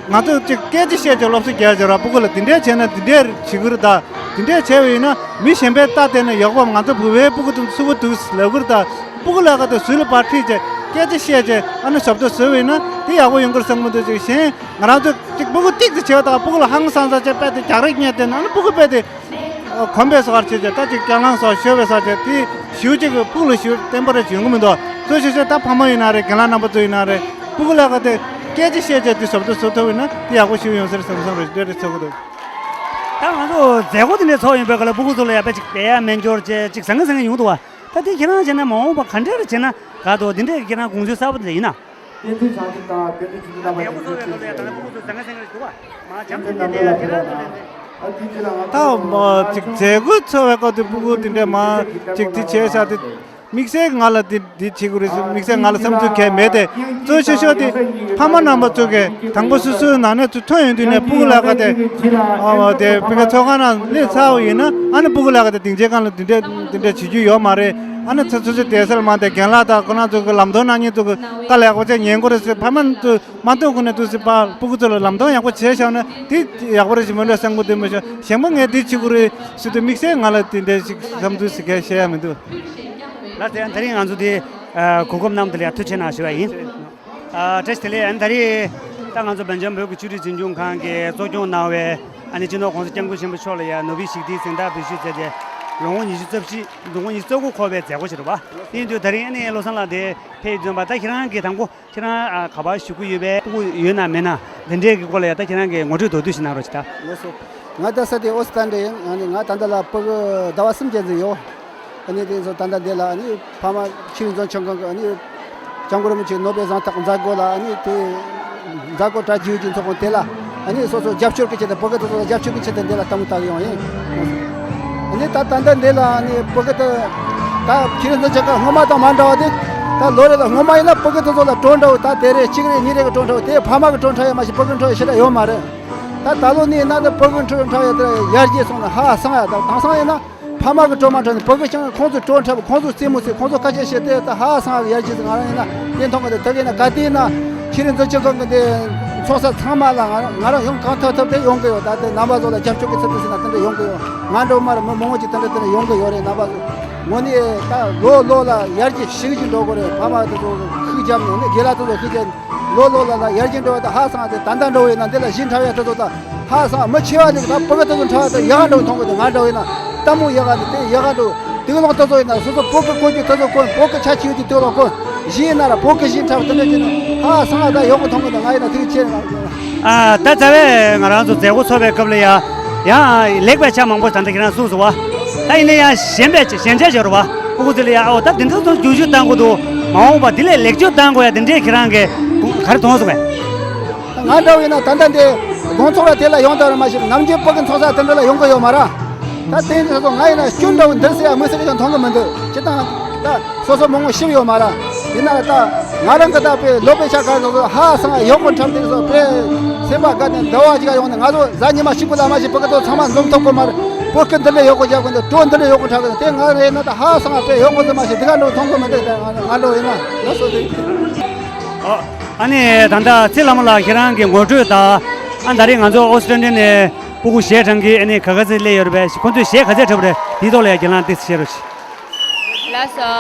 ང་ཚོས་ཅིག་སྐད་ཆ་བཤད་བྱས་སློབ་གསོ་རྒྱག་བྱས་ར། སྤུ་གུ་ལ་འདི་འདྲས་བྱས་ན་འདི་འདྲས་བྱེད་དགོས་རེད་ད། འདི་འདྲས་བྱས་པ་ཡིན་ན་མི་གཞན་པས་ལྟ་བསྡད་ན་ཡག་པོ། ང་ཚོ་བོད་པའི་སྤུ་གུ་དེ་ཚོ་ཕྱུག་པོ་འདུག་ལབ་དགོས་རེད་ད། སྤུ་གུ་ལ་ག་དེ་ཟུར་ལ་ཕར་ཁྲིད་བྱས་སྐད་ཆ་བཤད་བྱས་ཨ་ནི་ཞབས་ཏོག་བཟོས་པ་ཡིན་ན་དེ་ཡག་པོ་ཡོང་གི་རེད་བསམ་གྱི་འདུག་ཅིག་གཞན་ང་རང་ཚོ་ཅིག་སྤུ་གུ་ཏིག་ཙམ་བྱས་པ་དང་སྤུ་གུ་ལ་ཧང་སང་ས་བྱས་རྦད་དེ་རྒྱག་རེས་བརྙས་བསྡད་ན་ཨ་ནི་སྤུ་གུ་རྦད་དེ། གོམས་པའི་སོ་གར་བྱེད་ཅེས་ད་ཅིག་སྐྱག་ལང་སོགས་ཤོར་བའི་སོགས་བྱེད་དེ་ཞུ་ཅིག་གི་སྤུ་ལ་ཞུ་བརྟན་པོ་རེ་བྱུང་གི་མི་འདུག་གཙོ་ཆེ་ཤོས་ད་ཕ་མ་ཡིན་ན་རེད། རྒན་ལགས་རྣམ་པ་ཚོ་ཡིན་ན་རེད། སྤུ་གུ་ལ་ག་དེ་སྐད་ཆ་བཤད་ཅེས་དེ་ཞབས་ཏོག་བཟོ་ཐུབ་ཡིན་ན་དེ་ཡག་པོ་ཞིག་ཡོང་ས་རེད་བསམ་བསམ་རེ་རེ་རེ་ཚོར་གི་འདུག་ད་ང་ཚོ་མཛད་སྒོ་དེ་འདྲ་ཚོགས་ཡོང་པའི་སྐབས་ལ་སྤུ་གུ་ཚོ་ལ་ཡ་དཔེ་ཅིག་འབད་ཡ་སྨན་སྦྱོར་བྱས་ཅིག་བཟང་ངན་བཟང་ངན་ཡོང་གི་འདུག་བ། ད་དེ་ཁྱེད་རང་བྱས་ན་མ་འོངས་པ་ག་འདྲ་རེ་བྱས་ན་དགའ་འདུག་དེ་འདྲས་ཁྱེད་རང་དགོངས་ཚུལ་གསར་པ་དེ་འདྲ་ཡིན་ན། བསྟན་འཛིན་བྱང་ཆུབ་དང་དཔལ་ལྡན་ཆོས་སྒྲོན་རྣམ་པ་ཡག་པོ་བཟོ་བའི་སྐོར་ལ་ཡང་ད་ལྟ་སྤུ་གུ་ཚོ་ཟང་ངེ་ཟིང་ངེ་ཞིག་འདུག་བ། མ་བྱམས་བརྩེ་ལྡན་པའི་ལ་ཕེབས་རོགས་གནང་། ད་ཅིག་མཛད་སྒོ་ཚོགས་པའི་སྐབས་དུ་སྤུ་གུ་དེ་འདྲས་མ་ཅིག་དེ་བྱས་ཤག་དེ་དམིགས་བསལ་ང་ལ་དེ་དེ་བྱེད་དགོས་རེད་ཟེར་དམིགས་བསལ་ང་ལ་བསམ་ཚུལ་གང་མེད་དེ། གཙོ་ཆེ་ཤོས་དེ་ཕ་མ་རྣམ་པ་ཚོ་གིས་དང་པོ་སོ་སོའི་ནང་ནས་ཚུར་ཐོན་ཡོང་དུས་ནས་སྤུ་གུ་ལ་ག་དེ་ཨ་དེ་ཕ་གི་ཚོགས་ཁང་ནང་སླེབས་ཚར་བ་ཡིན་ན་ཨ་ནི་སྤུ་གུ་ལ་ག་དེ་སྡིངས་ཆའི་སྒང་ལ་དེ་འདྲས་དེ་འདྲས་བྱེད་རྒྱུ་ཡོད་མ་རེད། ཨ་ནི་ཚོ་ཚོ་ཚོ་བསྡད་སར་མ་བསྡད་རྒན་ལགས་དང་ཁོ་རང་ཚོ་གི་ལམ་སྟོན་གནང་མཁན་ཚོ་གི་བཀའ་ལ་ཡག་པོ་བྱས་ཉན་དགོས་རེད་ཟེར། ཕ་མ་ཚོ་མ་གཏོགས་ཁོ་ནས་འདུག་སེ་ཕར་སྤུ་གུ་ཚོ་ལ་ལམ་སྟོན་ཡག་པོ་བྱས་བཞག་ན་དེ་ཡག་པོ་རེད་ཅེས་མོ་འདྲ་བསམ་གི་འདུག་མི་ཤོག་གཞན་པ་ངས་དེ་བྱེད་དགོས་རེད་ཟེར་དུས་དམིགས་བསལ་ང་ལ་དེ་འདྲའི་ཞིག་བསམ་ཚུལ་ཟེར་མཁན་བཤད་ཡ་མི་འདུག་ལགས་སོ། ད་རིང་ང་ཚོ་དེ་གོ་སྐབས་གནང་བ་དེ་ལ་ཡ་ཐུགས་རྗེ་ཆེ་གནང་ཞུ་བ་ཡིན། ཨ་བཀྲ་ཤིས་བདེ་ལེགས། ཨ་ནི་ད་རེས་ད་ང་ཚོ་སྦེལ་ཇམ་བོད་ཀྱི་ཆོས་རིག་འཛིན་སྐྱོང་ཁང་གིས་གཙོ་སྐྱོང་གནང་བའི་ཨ་ནི་སྤྱི་ནོར་༸གོང་ས་༸སྐྱབས་མགོན་ཆེན་པོ་མཆོག་ལ་ཡ་ནོ་བྷེལ་ཞི་བདེའི་གཟེངས་རྟགས་འབུལ་ཞུས་མཛད་དེ་ལོ་ངོ་ཉི་ཤུ་རྩ་བཞི་ལོ་ངོ་ཉི་ཤུ་རྩ་དགུ་འཁོར་བའི་མཛད་སྒོ་ཞིག་རེད་པ། དེ་ཡིན་དུས་ད་རིང་ཨ་ནི་བློ་བཟང་ལགས་དེ་ཕེབས་ཡོད་པ། ད་ཁྱེད་རང་གིས་དང་པོ་ཁྱེད་རང་ཨ་ག་པར་བཞུགས་ཀྱི་ཡོད་པས། སྤུ་གུ་ཡོད་ན་མེད་ན་དེ་འདྲས་ཀྱི་སྐོར་ལ་ཡ་ད་ཁྱེད་རང་གིས་ངོ་སྤྲོད་མདོར་བསྡུས་ཤིག་གནང་རོགས་ཞུ་ད། ལགས་སོ། ང་ད་ས་དེ་ཨོ་སི་ཏན་རེད། ཨ་ནི་ང་ད་ལྟ་ལ་སྤུ་གུ་ཟླ་བ་གསུམ་ཅན་ཟིག་ཡོད། ཨ་ནི་དེ་ཚོ་ད་ལྟ་འདི་ལ་ཨ་ནི་ཕ་མ་ཆོས་རིག་འཛིན་སྐྱོང་ཁང་གི་ཨ་ནི་སྐྱབས་མགོན་རིན་པོ་ཆེའི་ནོ་བྷེལ་གཟེངས་རྟགས་མཛད་སྒོ་ལ་ཨ་ནི་དེ་མཛད་སྒོ་གྲ་རྒྱས་ཀྱི་ཚོགས་ཁང་དེ་ལ་ཨ་ནི་སོ་སོ་རྒྱབ་སྐྱོར་གྱི་ཆེད་དུ་སྤུ་གུ་དེ་ཚོ་ལ་རྒྱབ་སྐྱོར་གྱི་ཆེད་དུ་འདི་ལ་ལྟད་མོ་ལྟ་གི་ཡོང་ཡིན། ཨ་ནི་ད་ད་ལྟ་འདི་ལ་ཨ་ནི་སྤུ་གུ་དེ་ད་ཆོས་རིག་འཛིན་སྐྱོང་ཁང་སྔོན་མ་དང་མ་འདྲ་བ་དེ་ད་ལོ་རེ་ལ་སྔོན་མ་ཡིན་ན་སྤུ་གུ་དེ་ཚོ་ལ་སྤྲོ་འདྲ་བོ་ད་དེ་རེ་གཅིག་རེ་གཉིས་རེ་གི་སྤྲོ་འདྲ་བོ་དེ་ཕ་མ་གི་སྤྲོ་འདྲ་ཡོད་མ་གཏོགས་སྤུ་གུ་སྤྲོ་ཡོད་ཞེ་དྲག་ཡོད་མ་རེད། ད་ད་ལོ་ནས་ན་ད་ཕྲུ་གུ་འཁྲིད་འཁྲབ་ཡ་དེ་ཡར་རྒྱས་སོང་ན་ཧ་སང་ཡ། ད་དེང་སང་ཡིན་ན་ཕ་མ་གི་སྤྲོ་མ་འཁྲབ་ནས་ཕྲུ་གུ་ཀྱང་ཁོང་ཚོ་སྤྲོ་འཁྲབ། ཁོང་ཚོ་རྩེད་མོ་རྩེ། ཁོང་ཚོ་སྐད་ཆ་བཤད་དེ་ད་ཧ་སང་ཡ། ཡར་རྒྱས་སུ་ང་རང་ཡིན་ན་དེ་མཐོང་གི་འདུག་ད་གིན་ན་ག་དུས་ན་ཤེས་རིག་འཛིན་སྐྱོང་ཁང་གི་དེ་ཚོགས་ས་ཚང་མ་ལ་ང་རང་ང་རང་ཡོང་གང་ཐུབ་ཐུབ་དེ་ཡོང་གི་ཡོད། ད་དེ་རྣམ་པ་ཚོ་ལ་རྒྱབ་སྐྱོར་གི་ཚུལ་དུ་ཟིན་ན་དེ་འདྲ་ཡོང་གི་ཡོད། ང་འགྲོ་མར་མི་མང་པོ་ཅིག་དེ་འདྲ་དེ་འདྲ་ཡོང་གི་ཡོད་རེད། རྣམ་པ་ཚོ་དངོས་གནས་ད་ལོ་ལོ་ལ་ཡར་རྒྱས་ཤུགས་ཀྱིས་འགྲོ་དགོས་རེད། ཕ་མ་དེ་ཚོ་ཤུགས་རྒྱབ་ནས་ནི་རྒན་ལགས་དེ་ཚོ་ཤུགས་རྒྱབ་ནས། ལོ་ལོ་ལ་ལ་ཡར་རྒྱས་འགྲོ་བ་དང་ཧ་སང་སྟེ། ད་ལྟ་འགྲོ་བས་ན་འདི་ལ་གཞི་འཁྲབ་ཡ་དེ་ཚོ་དང་ཧ་སང་མི་ཆེ་བ་ནི་ད་ཕྲུ་གུ་དེ་ཚོ་འཁྲབ་ཡ་དེ་ཡག་འགྲོ་མཐོང་གི་འདུག་ང་འདྲ་བས་ན་ལྟད་མོ་ཡག་ག་ནི་དེ་ཡག་ག་འགྲོ། དུག་ལོག་དེ་ཚོ་ཡིན་ན་སོ་སོ་ཕྲུ་གུ་གོན་རྒྱུ་དེ་ཚོ་གོན། ཕྲུ་གུ་ཆ་ཆེ་ཡོད་དུས་དུག་ལོག་གོན། གཞི་ཡིན་ན་ར་ཕྲུ་གུ་གཞི་འཁྲབ་དེ་འདྲ་བྱས་ན་ཧ་སང་ད་ཡག་པོ་མཐོང་གི་འདུག་ང་ཡིན་ན་དུས་ཆེ་ན། ཨ་ད་རྩ་བའི་ང་རང་ཚོ་མཛད་སྒོ་ཚོགས་པའི་སྐབས་ལ་ཡ་ཡང་ལེགས་པའི་ཆ་མང་པོ་ད་ལྟ་ཁྱེད་རང་གསུངས་སོང་བ། ད་ཡིན་ན་ཡང་གཞན་པའི་ཆ་གཞན་ཆ་བྱོས་རོགས་བ། ཕྲུ་གུ་ཚོ་ལ་ཡ་ཨོ་ད་འདི་འདྲ་ཚོ་བསྒྱུར་བཅོས་བཏང་དགོས་འདུག་མ་འོངས་པ་འདི་ལས་ལེགས་བཅོས་བཏང་དགོས་ཡ་འདི་འདྲའི་ཁྱེད་རང་གིས་ག་རེ་མཐོང་སོང་བས། ང་འདྲ་བས་ན་ད་ལྟ་འདི་དགོང་ཚོགས་ར་དེ་ལ་ཡོང་དགོས་རེད་མ་གཞི་ནམ་རྒྱུན་ཕྲུ་གུ་ཚོགས་ས་དེ་འདྲ་ལ་ཡོང་གི་ཡོད་མ་རེད། ད་དེ་འདྲ་ཚོ་ང་ཡིན་ན་སྐྱོན་འདྲ་བོ་འདིར་ཟེར་ཡ་མི་ཟེར་གི་ཀྱང་མཐོང་གི་མི་འདུག་སྤྱིར་བཏང་ད་སོ་སོ་མང་པོ་ཤི་ཡོད་མ་རེད། ཡིན་ན་ད་ང་རང་གི་ད་དཔེ་ལོ་པའི་ཆ་ག་ཚོ་ཧ་སང་ཡག་པོ་འཁྲབ་དེ་ཚོ་དཔེ་སེམས་པ་དགའ་ནས་འདི་བ་ཅིག་ཡོང་ནས། ང་ཚོ་གཟའ་ཉི་མ་གཅིག་པུ་ལ་མ་ཞིག་ཕྲུ་གུ་ཚོ་ཚང་མ་འཛོམས་ཐུབ་གི་མ་རེད། ཕྲུ་གུ་འདི་འདྲ་ཡག་པོ་རྒྱག་གི་འདུག་སྤྲོ་འདི་འདྲ་ཡག་པོ་འཁྲབ་གི་འདུག་དེ་ང་རེད་ན་ད་ཧ་སང་དཔེ་ཡག་པོ་ཚོ་མ་ཞིག་འདི་ག་འགྲོ་མཐོང་གི་མི་འདུག་ད་ང་ང་འགྲོ་ཡིན་ན་ལགས་སོ། དེ་ཨ་ནི་ད་ལྟ་ཚེ་ལྷ་མོ་ལགས་ཁྱེད་རང་གི་ངོ་སྤྲོད་དང་། ཨ་ད་རེས་ང་ཚོ་ཨོ་སི་ཀྲན་ཌི་ནས་ཕྲུ་གུ་གཞས་འཁྲབ་མཁན་ཨ་ནི་ག་ག་ཚོད་སླེབས་ཡོད་རེད་པས། ཁོང་ཚོས་གཞས་ག་ཚོད་འཁྲབ་པ་རེད། དེའི་ཐོག་ལ་ཡང་རྒན་ལགས་ཏོག་ཙམ་བཤད་རོགས་གྱིས། ལགས་སོ།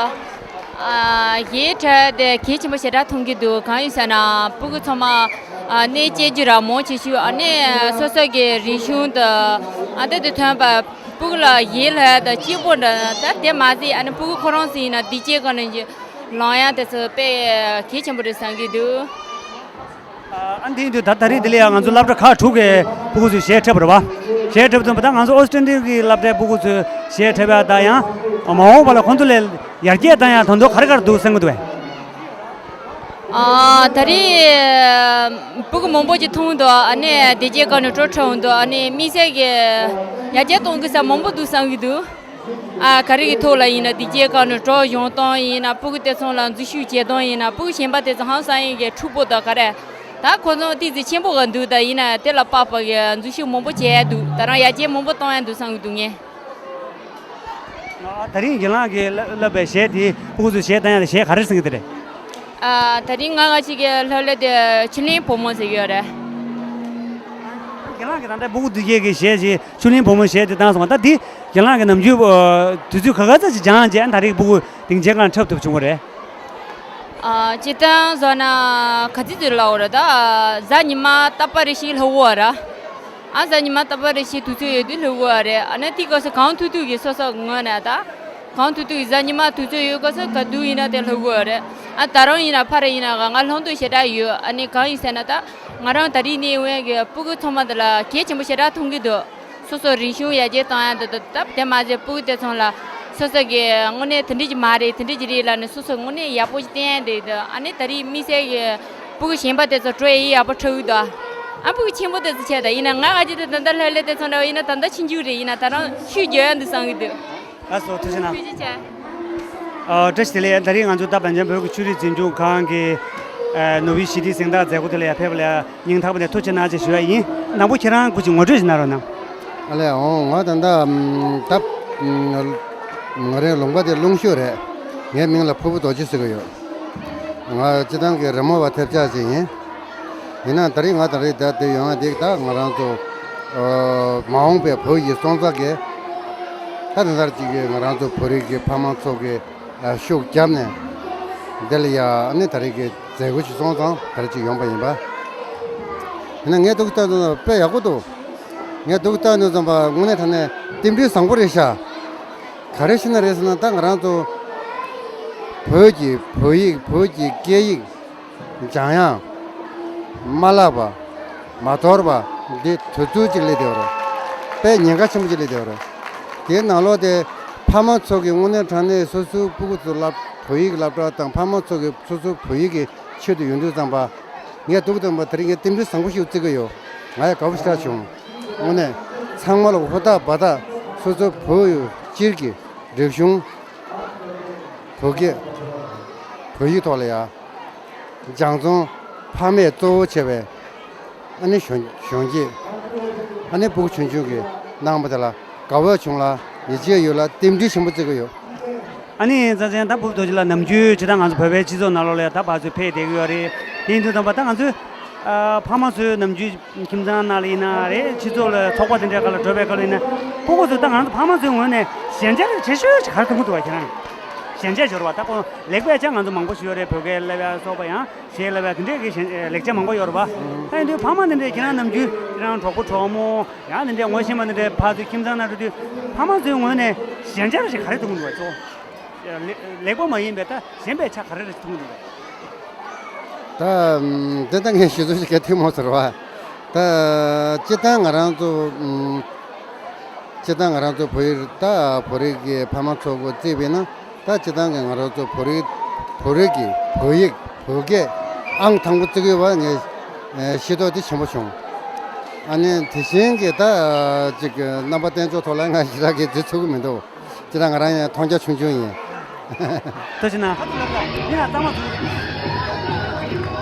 ཨ་གཞས་འཁྲབ་དེ་གལ་ཆེན་པོ་ཞེ་དྲག་མཐོང་གི་འདུག་གང་ཡིན་ཟེར་ན་ཕྲུ་གུ་ཚང་མ་ཨ་གནས་བཅས་རྒྱུ་ར་མང་ཆེ་ཤོས་ཨ་ནི་སོ་སོ་གི་རིག་གཞུང་དང་ཨ་དེ་དང་མཐུན་པ་ཕྲུ་གུ་ལ་གཞས་ལྷག་དང་སྐྱིད་པོ་འདྲ་ད་དེ་མ་ཟད་ཨ་ནི་ཕྲུ་གུ་ཁོ་རང་ཚོ་ཡིན་ན་དེ་སྐྱེས་གང་ནས་ལང་ཡག་དེ་ཚོ་དཔེ་གལ་ཆེན་པོ་རེད་བསམ་གྱི་འདུག་ཨ་འདི་ཡིན་དུས་ད་ད་རེས་འདི་ལ་ཡང་ང་ཚོ་སློབ་གྲྭ་ཁག་དྲུག་གི་ཕྲུ་གུ་ཚོས་གཞས་འཁྲབ་པ་རེད་བ། གཞས་འཁྲབ་དུས་ད་ང་ཚོ་ཨོ་སི་ཀྲན་ཌི་གི་སློབ་གྲྭའི་ཕྲུ་གུ་ཚོས་གཞས་འཁྲབ་ཡ་ད་ཡང་མ་འོངས་པ་ལ་ཁོང་ཚོ་ལ་ཡར་རྒྱས་བཏང་ཡ་དོན་དུ་ག་རེ་ག་རེ་འདུག་བསམ་གྱི་འདུག་བས། ཨ་ད་རེས་ཕྲུ་གུ་མང་པོ་ཅིག་མཐོང་འདུག་ཨ་ནི་དེ་རྗེས་ཀ་ནས་སྤྲོ་འཁྲབ་འདུག་ཨ་ནི་དམིགས་བསལ་གྱི་ཡར་རྒྱས་གཏོང་དགོས་ས་མང་པོ་འདུག་བསམ་གྱི་འདུག་ཨ་ག་རེ་གི་ཐོག་ལ་ཡིན་ན་དེ་རྗེས་ཀ་ནས་སྤྲོ་སྦྱོང་སྟངས་ཡིན་ན་ཕྲུ་གུ་དེ་ཚོ་ལ་འཛུལ་ཞུགས་བྱེད་སྟངས་ཡིན་ན་ཕྲུ་གུ་གཞན་པ་དེ་ཚོ་ཧང་སང་ཡིན་གྱི་འཁྲུག་པོ་དང་ག་རེ་ད་ཁོ་ཚོ་ཏོག་ཙམ་ཆེན་པོ་ག་འདུག་ད་ཡིན་ན་དེ་ལ་དཔག་པ་གི་འཛུལ་ཞུགས་མང་པོ་བྱས་ཡ་འདུག་ད་རང་ཡར་རྒྱས་མང་པོ་གཏོང་ཡ་འདུག་བསམ་གྱི་འདུག་ངས། ད་རིང་རྒན་ལགས་ཀྱིས་བསླབ་པའི་གཞས་དེ་ཕྲུ་གུ་ཚོས་གཞས་བཏང་ཡ་དེ་གཞས་ག་རེ་ཟེར་གྱི་དེ་རེད། ཨ་ད་རིང་ང་ང་ཅིག་གི་ལྷ་ལེ་དེ་ཆུ་ལེན་བུ་མོ་ཟེར་གྱི་ཡོད་རེད། རྒན་ལགས་ཀྱིས་ད་ལྟ་ཕྲུ་གུ་དེ་གས་ཀྱི་གཞས་ཅིག་ཆུ་ལེན་བུ་མོ་གཞས་དེ་བཏང་སོང་བ། ད་འདི་རྒན་ལགས་ཀྱི་ནམ་རྒྱུན་དུས་ཚོད་ག་ག་ཚོད་ཅིག་སྦྱངས་རྗེས་ད་རེས་ཕྲུ་གུ་དེང་རྗེས་གང་འཁྲབ་ཐུབ་བྱུང་བ་རེད། ཨ་སྤྱིར་བཏང་བཟོ་ན་ག་ཚོད་ཚོད་ལབ་དགོས་རེད། ད་གཟའ་ཉི་མ་རྟག་པ་རེ་བཞིན་ལྷག་གོ་ར། ཨ་གཟའ་ཉི་མ་རྟག་པ་རེ་བཞིན་དུས་ཚོད་ཡོད་དུས་ལྷག་གོ་རེད། ཨ་ནི་དེའི་སྐབས་སུ་གང་ཐུབ་ཐུབ་ཀྱིས་སོ་སོ་ངོས་ནས་ད་གང་ཐུབ་ཐུབ་ཀྱིས་གཟའ་ཉི་མ་དུས་ཚོད་ཡོད་སྐབས་སུ་ག་དུས་ཡིན་ན་དེ་ལྷག་གོ་རེད། ཨ་ད་རུང་ཡིན་ན་ཕར་ཡིན་ན་ང་ལྷག་འདོད་ཞེ་དྲག་ཡོད། ཨ་ནི་གང་ཡིན་ཟེར་ན་ད་ང་རང་ད་རིང་ནས་འོན་གྱི་ཕྲུ་གུ་ཚང་མ་དེ་ལ་གལ་ཆེན་པོ་ཞེ་དྲག་མཐོང་གི་འདུག་སོ་སོ་རིག་གཞུང་ཡར་རྒྱས་གཏོང་ཡ་འདི་དང་སྟབས་བདེ་མ་ཟད་ཕྲུ་གུ་དེ་ཚོ་ལ་སོ་སོ་གི་དངོས་གནས་དེ་འདྲ་ཅིག་མ་རེད། དེ་འདྲ་ཅིག་རེད་ལབ་ནས་སོ་སོ་དངོས་གནས་ཡག་པོ་ཅིག་བསྟན་ཡ་འདི་དང་། ཨ་ནི་ད་རེས་དམིགས་བསལ་གྱི་ཕྲུ་གུ་གཞན་པ་དེ་ཚོ་སྤྲོ་ཡ་ཡག་པོ་འཁྲབ་གི་འདུག་ཨ་ཕྲུ་གུ་ཆེན་པོ་དེ་ཚོ་བྱས་ད་ཡིན་ན་ང་ང་ཅི་དེ་ད་ལྟ་ལྷ་ལས་དེ་ཚོ་འདྲ་བ་ཡིན་ན་ད་ལྟ་ཆུང་ཆུང་རེད། ཡིན་ན་ད་རང་ཤུགས་རྒྱག་ཡ་འདུག་བསམ་གི་འདུག་ལགས་སོ་ཐུགས་རྗེ་གནང་། ཐུགས་རྗེ་ཆེ། ཨ་བཀྲ་ཤིས་བདེ་ལེགས། ད་རིང་ང་ཚོ་ད་པན་ཇབ་བོད་ཀྱི་ཆོས་རིག་འཛིན་སྐྱོང་ཁང་གི་ཨ་ནོ་བྷི་སི་ཏི་གཟེངས་རྟགས་མཛད་སྒོ་དེ་ལ་ཡར་ཕེབས་པ་ལ་སྙིང་ཐག་པ་ནས་ཐུགས་རྗེ་གནང་ཞེས་ཞུ་ཡ་ཡིན། ནང་པོ་ཁྱེད་རང་སྐུ་མཁྱེན་ངོ་སྤྲོད་ཞིག་གནང་རོགས་གནང་། ཨ་ལས། འོང་། ང་ད་ལྟ་ཨམ་ད་ང་རའི་ལུང་པ་དེ་ཀླུང་ཤོད་རེད། ངའི་མིང་ལ་ཕུར་བུ་རྡོ་རྗེ་ཟེར་གི་ཡོད། ང་སྤྱིར་བཏང་གི་རི་མོ་བ་ཐབས་ཆག་ཅིག་ཡིན། ཡིན་ན་ད་རེས་ང་ད་རེས་ད་དེ་ཡོང་ཡ་དེ་ད་ང་རང་ཚོ་ཨ་མ་འོངས་པའི་བོད་ཀྱི་སོང་ཙང་གི་ད་དེ་ལྟར་ཅིག་གི་ང་རང་ཚོ་བོད་རིགས་ཀྱི་ཕ་མ་ཚོ་གི་ཨ་ཤུགས་བརྒྱབ་ནས་འདི་ལ་ཡ་ཨ་ནི་ད་རེས་ཀྱི་མཛད་སྒོ་ཞིག་སོང་ཙང་ད་རེས་ཅིག་ཡོང་པ་ཡིན་པ། ཡིན་ན་ངས་འདུག་ལྟ་དུས་དཔེ་ཡག་པོ་འདུག་ངས་འདུག་ལྟ་དུས་ཙམ་པ་དངོས་གནས་དྲང་གནས་རྟེན་འབྲེལ་བཟང་པོ་རེད་ཤག་ག་རེ་ཞིག་ན་རེད་ཟེར་ན་ད་ང་རང་ཚོ་བོད་ཀྱི་བོད་ཡིག་བོད་ཀྱི་སྐད་ཡིག་སྦྱང་ཡག་མ་བརླག་པ་མ་དོར་བ་འདི་དུས་ཚོད་ཅིག་སླེབས་བསྡད་པ་རེད། དཔེ་ཉེན་ཁ་ཆེན་པོ་ཅིག་སླེབས་བསྡད་པ་རེད། དེའི་ནང་ལོགས་དེ་ཕ་མ་ཚོ་གི་དངོས་གནས་དྲང་གནས་སོ་སོའི་སྤུ་གུ་ཚོ་སློབ་བོད་ཡིག་སློབ་གྲྭ་དང་ཕ་མ་ཚོ་གི་སོ་སོའི་བོད་ཡིག་གི་ཆེད་དུ་ཡོང་དུས་ཙམ་པ་ངས་འདུག་ཙམ་པ་དེ་རིང་ངས་རྟེན་འབྲེལ་བཟང་པོ་ཞིག་བརྩི་གི་ཡོད། ང་ཡང་དགའ་པོ་ཞེ་དྲག་བྱུང་། དངོས་གནས་ཚང་མ་ལ་ཧུར་ཐག་འབད་ཐག་སོ་སོའི་བོད་ཡུལ་སྤྱིར་གྱི་རིག་གཞུང་བོད་སྐད་བོད་ཡིག་ཐོག་ལ་ཡ། སྦྱང་བརྩོན་ཕ་མས་གཙོ་བོ་བྱས་པའི་ཨ་ནི་གཞོན་གཞོན་སྐྱེས་ ཨ་ནི་སྤུ་གུ་ཆུང་ཆུང་གིས་གནང་བ་དེ་ལ་དགའ་བོ་བྱུང་ལ་ཡིད་ཆེས་ཡོད་ལ་རྟེན་འབྲེལ་ཆེན་པོ་བརྩི་གི་ཡོད། ཨ་ནི་རྩ་ཅན་ད་ཕུར་རྡོ་རྗེ་ལགས་ནམ་རྒྱུན་ཇི་ལྟར་ང་ཚོ་བོད་པའི་སྤྱི་ཚོགས་ནང་ལོགས་ལ་ཡང་ད་ཕར་ཚུར་ཕེབས་བསྡད་ཀྱི་ཡོད་རེད། དེ་ཡིན་དུས་ཙམ་པ་ད་ང་ཚོའི་ཨ་ཕ་མ་ཚོའི་ནམ་རྒྱུན་ཁྱིམ་ཚང་ནང་ལ་ཡིན་ན་རེད། སྤྱི་ཚོགས་ལ་ཚོགས་པ་དེ་འདྲའི་སྒང་ལ་འགྲོ་བའི་སྐབས་ལ་ཡིན་ན་སྤུ་གུ་ཚོ་ད་ང་ཚོ་ཕ་མ་ཚོའི་ངོས་ནས་ཞན་ཆ་རེ་ཆེ་ཤོས་ཅིག་ག་རེ་མཐོང་གི་འདུག་བ། ཁྱེད་རང་ཞན་ཆ་འབྱོར་བ་ད་ཁོང་ལེགས་པའི་ཆ་ང་ཚོ་མང་པོ་ཞིག་ཡོད་རེད། བོད་སྐད་བསླབ་ཡ་སོགས་པ་ཡང་གཞས་བསླབ་ཡ་དེ་འདྲའི་གི་ཞན་ལེགས་ཆ་མང་པོ་ཡོད་རེད་བ། ད་ཡིན་དུས་ཕ་མ་དེ་འདྲས་ཁྱེད་རང་ནམ་རྒྱུན་ཁྱེད་རང་གྲོགས་པོ་གྲོགས་མོ་ཡང་དེ་འདྲས་ངོ་ཤེས་པ་དེ་འདྲས་ཕར་ཚུར་ཁྱིམ་ཚང་ནང་འགྲོ་དུས་ཕ་མ་ཚོའི་ངོས་ནས་ཞན་ཆ་རེ་ཞིག་ག་རེ་མཐོང་གི་འདུག་བ། ཚོ་ལེགས་པ་མ་ཡིན་པའི་ད་ཞན་པའི་ཆ་ག་རེ་རེ་ཞིག་མཐོང་གི་འདུག་བ། ད་ཨམ། དེ་ལྟ་ངས་ཞུ་ཚོད་ཅིག་ག་ཐུབ་མ་སོང་བ། ད་སྤྱིར་བཏང་ང་རང་ཚོ་ཨམ། སྤྱིར་བཏང་ང་རང་ཚོ་བོད་ཡིག་ད་བོད་རིགས་ཀྱི་ཕ་མ་ཚོ་གི་བརྩིས་པས་ན་ད་སྤྱིར་བཏང་གི་ང་རང་ཚོ་བོད་རིགས་བོད་རིགས་ཀྱི་བོད་ཡིག་བོད་སྐད་ཨང་དང་པོ་བརྩི་གི་ཡོད་པ་ངས་ཨེ་ཤེས་རྟོགས་དེ་ཆེན་པོ་བྱུང་། ཨ་ནི་དེ་བཞིན་གྱི་ད་ཅིག་རྣམ་པ་བསྟན་འཇོག་ཐོག་ལ་ང་ཞེ་དྲག་གི་བརྗེད་ཚུགས་ཀྱི་མི་འདུག་ཅི་ལ་ང་རང་ཡང་མཐོང་རྒྱ་ཆུང་ཆུང་ཡིན། ལྟ་ཅི་ན། ཡིན་ན་གཙང་མ་ཚོ།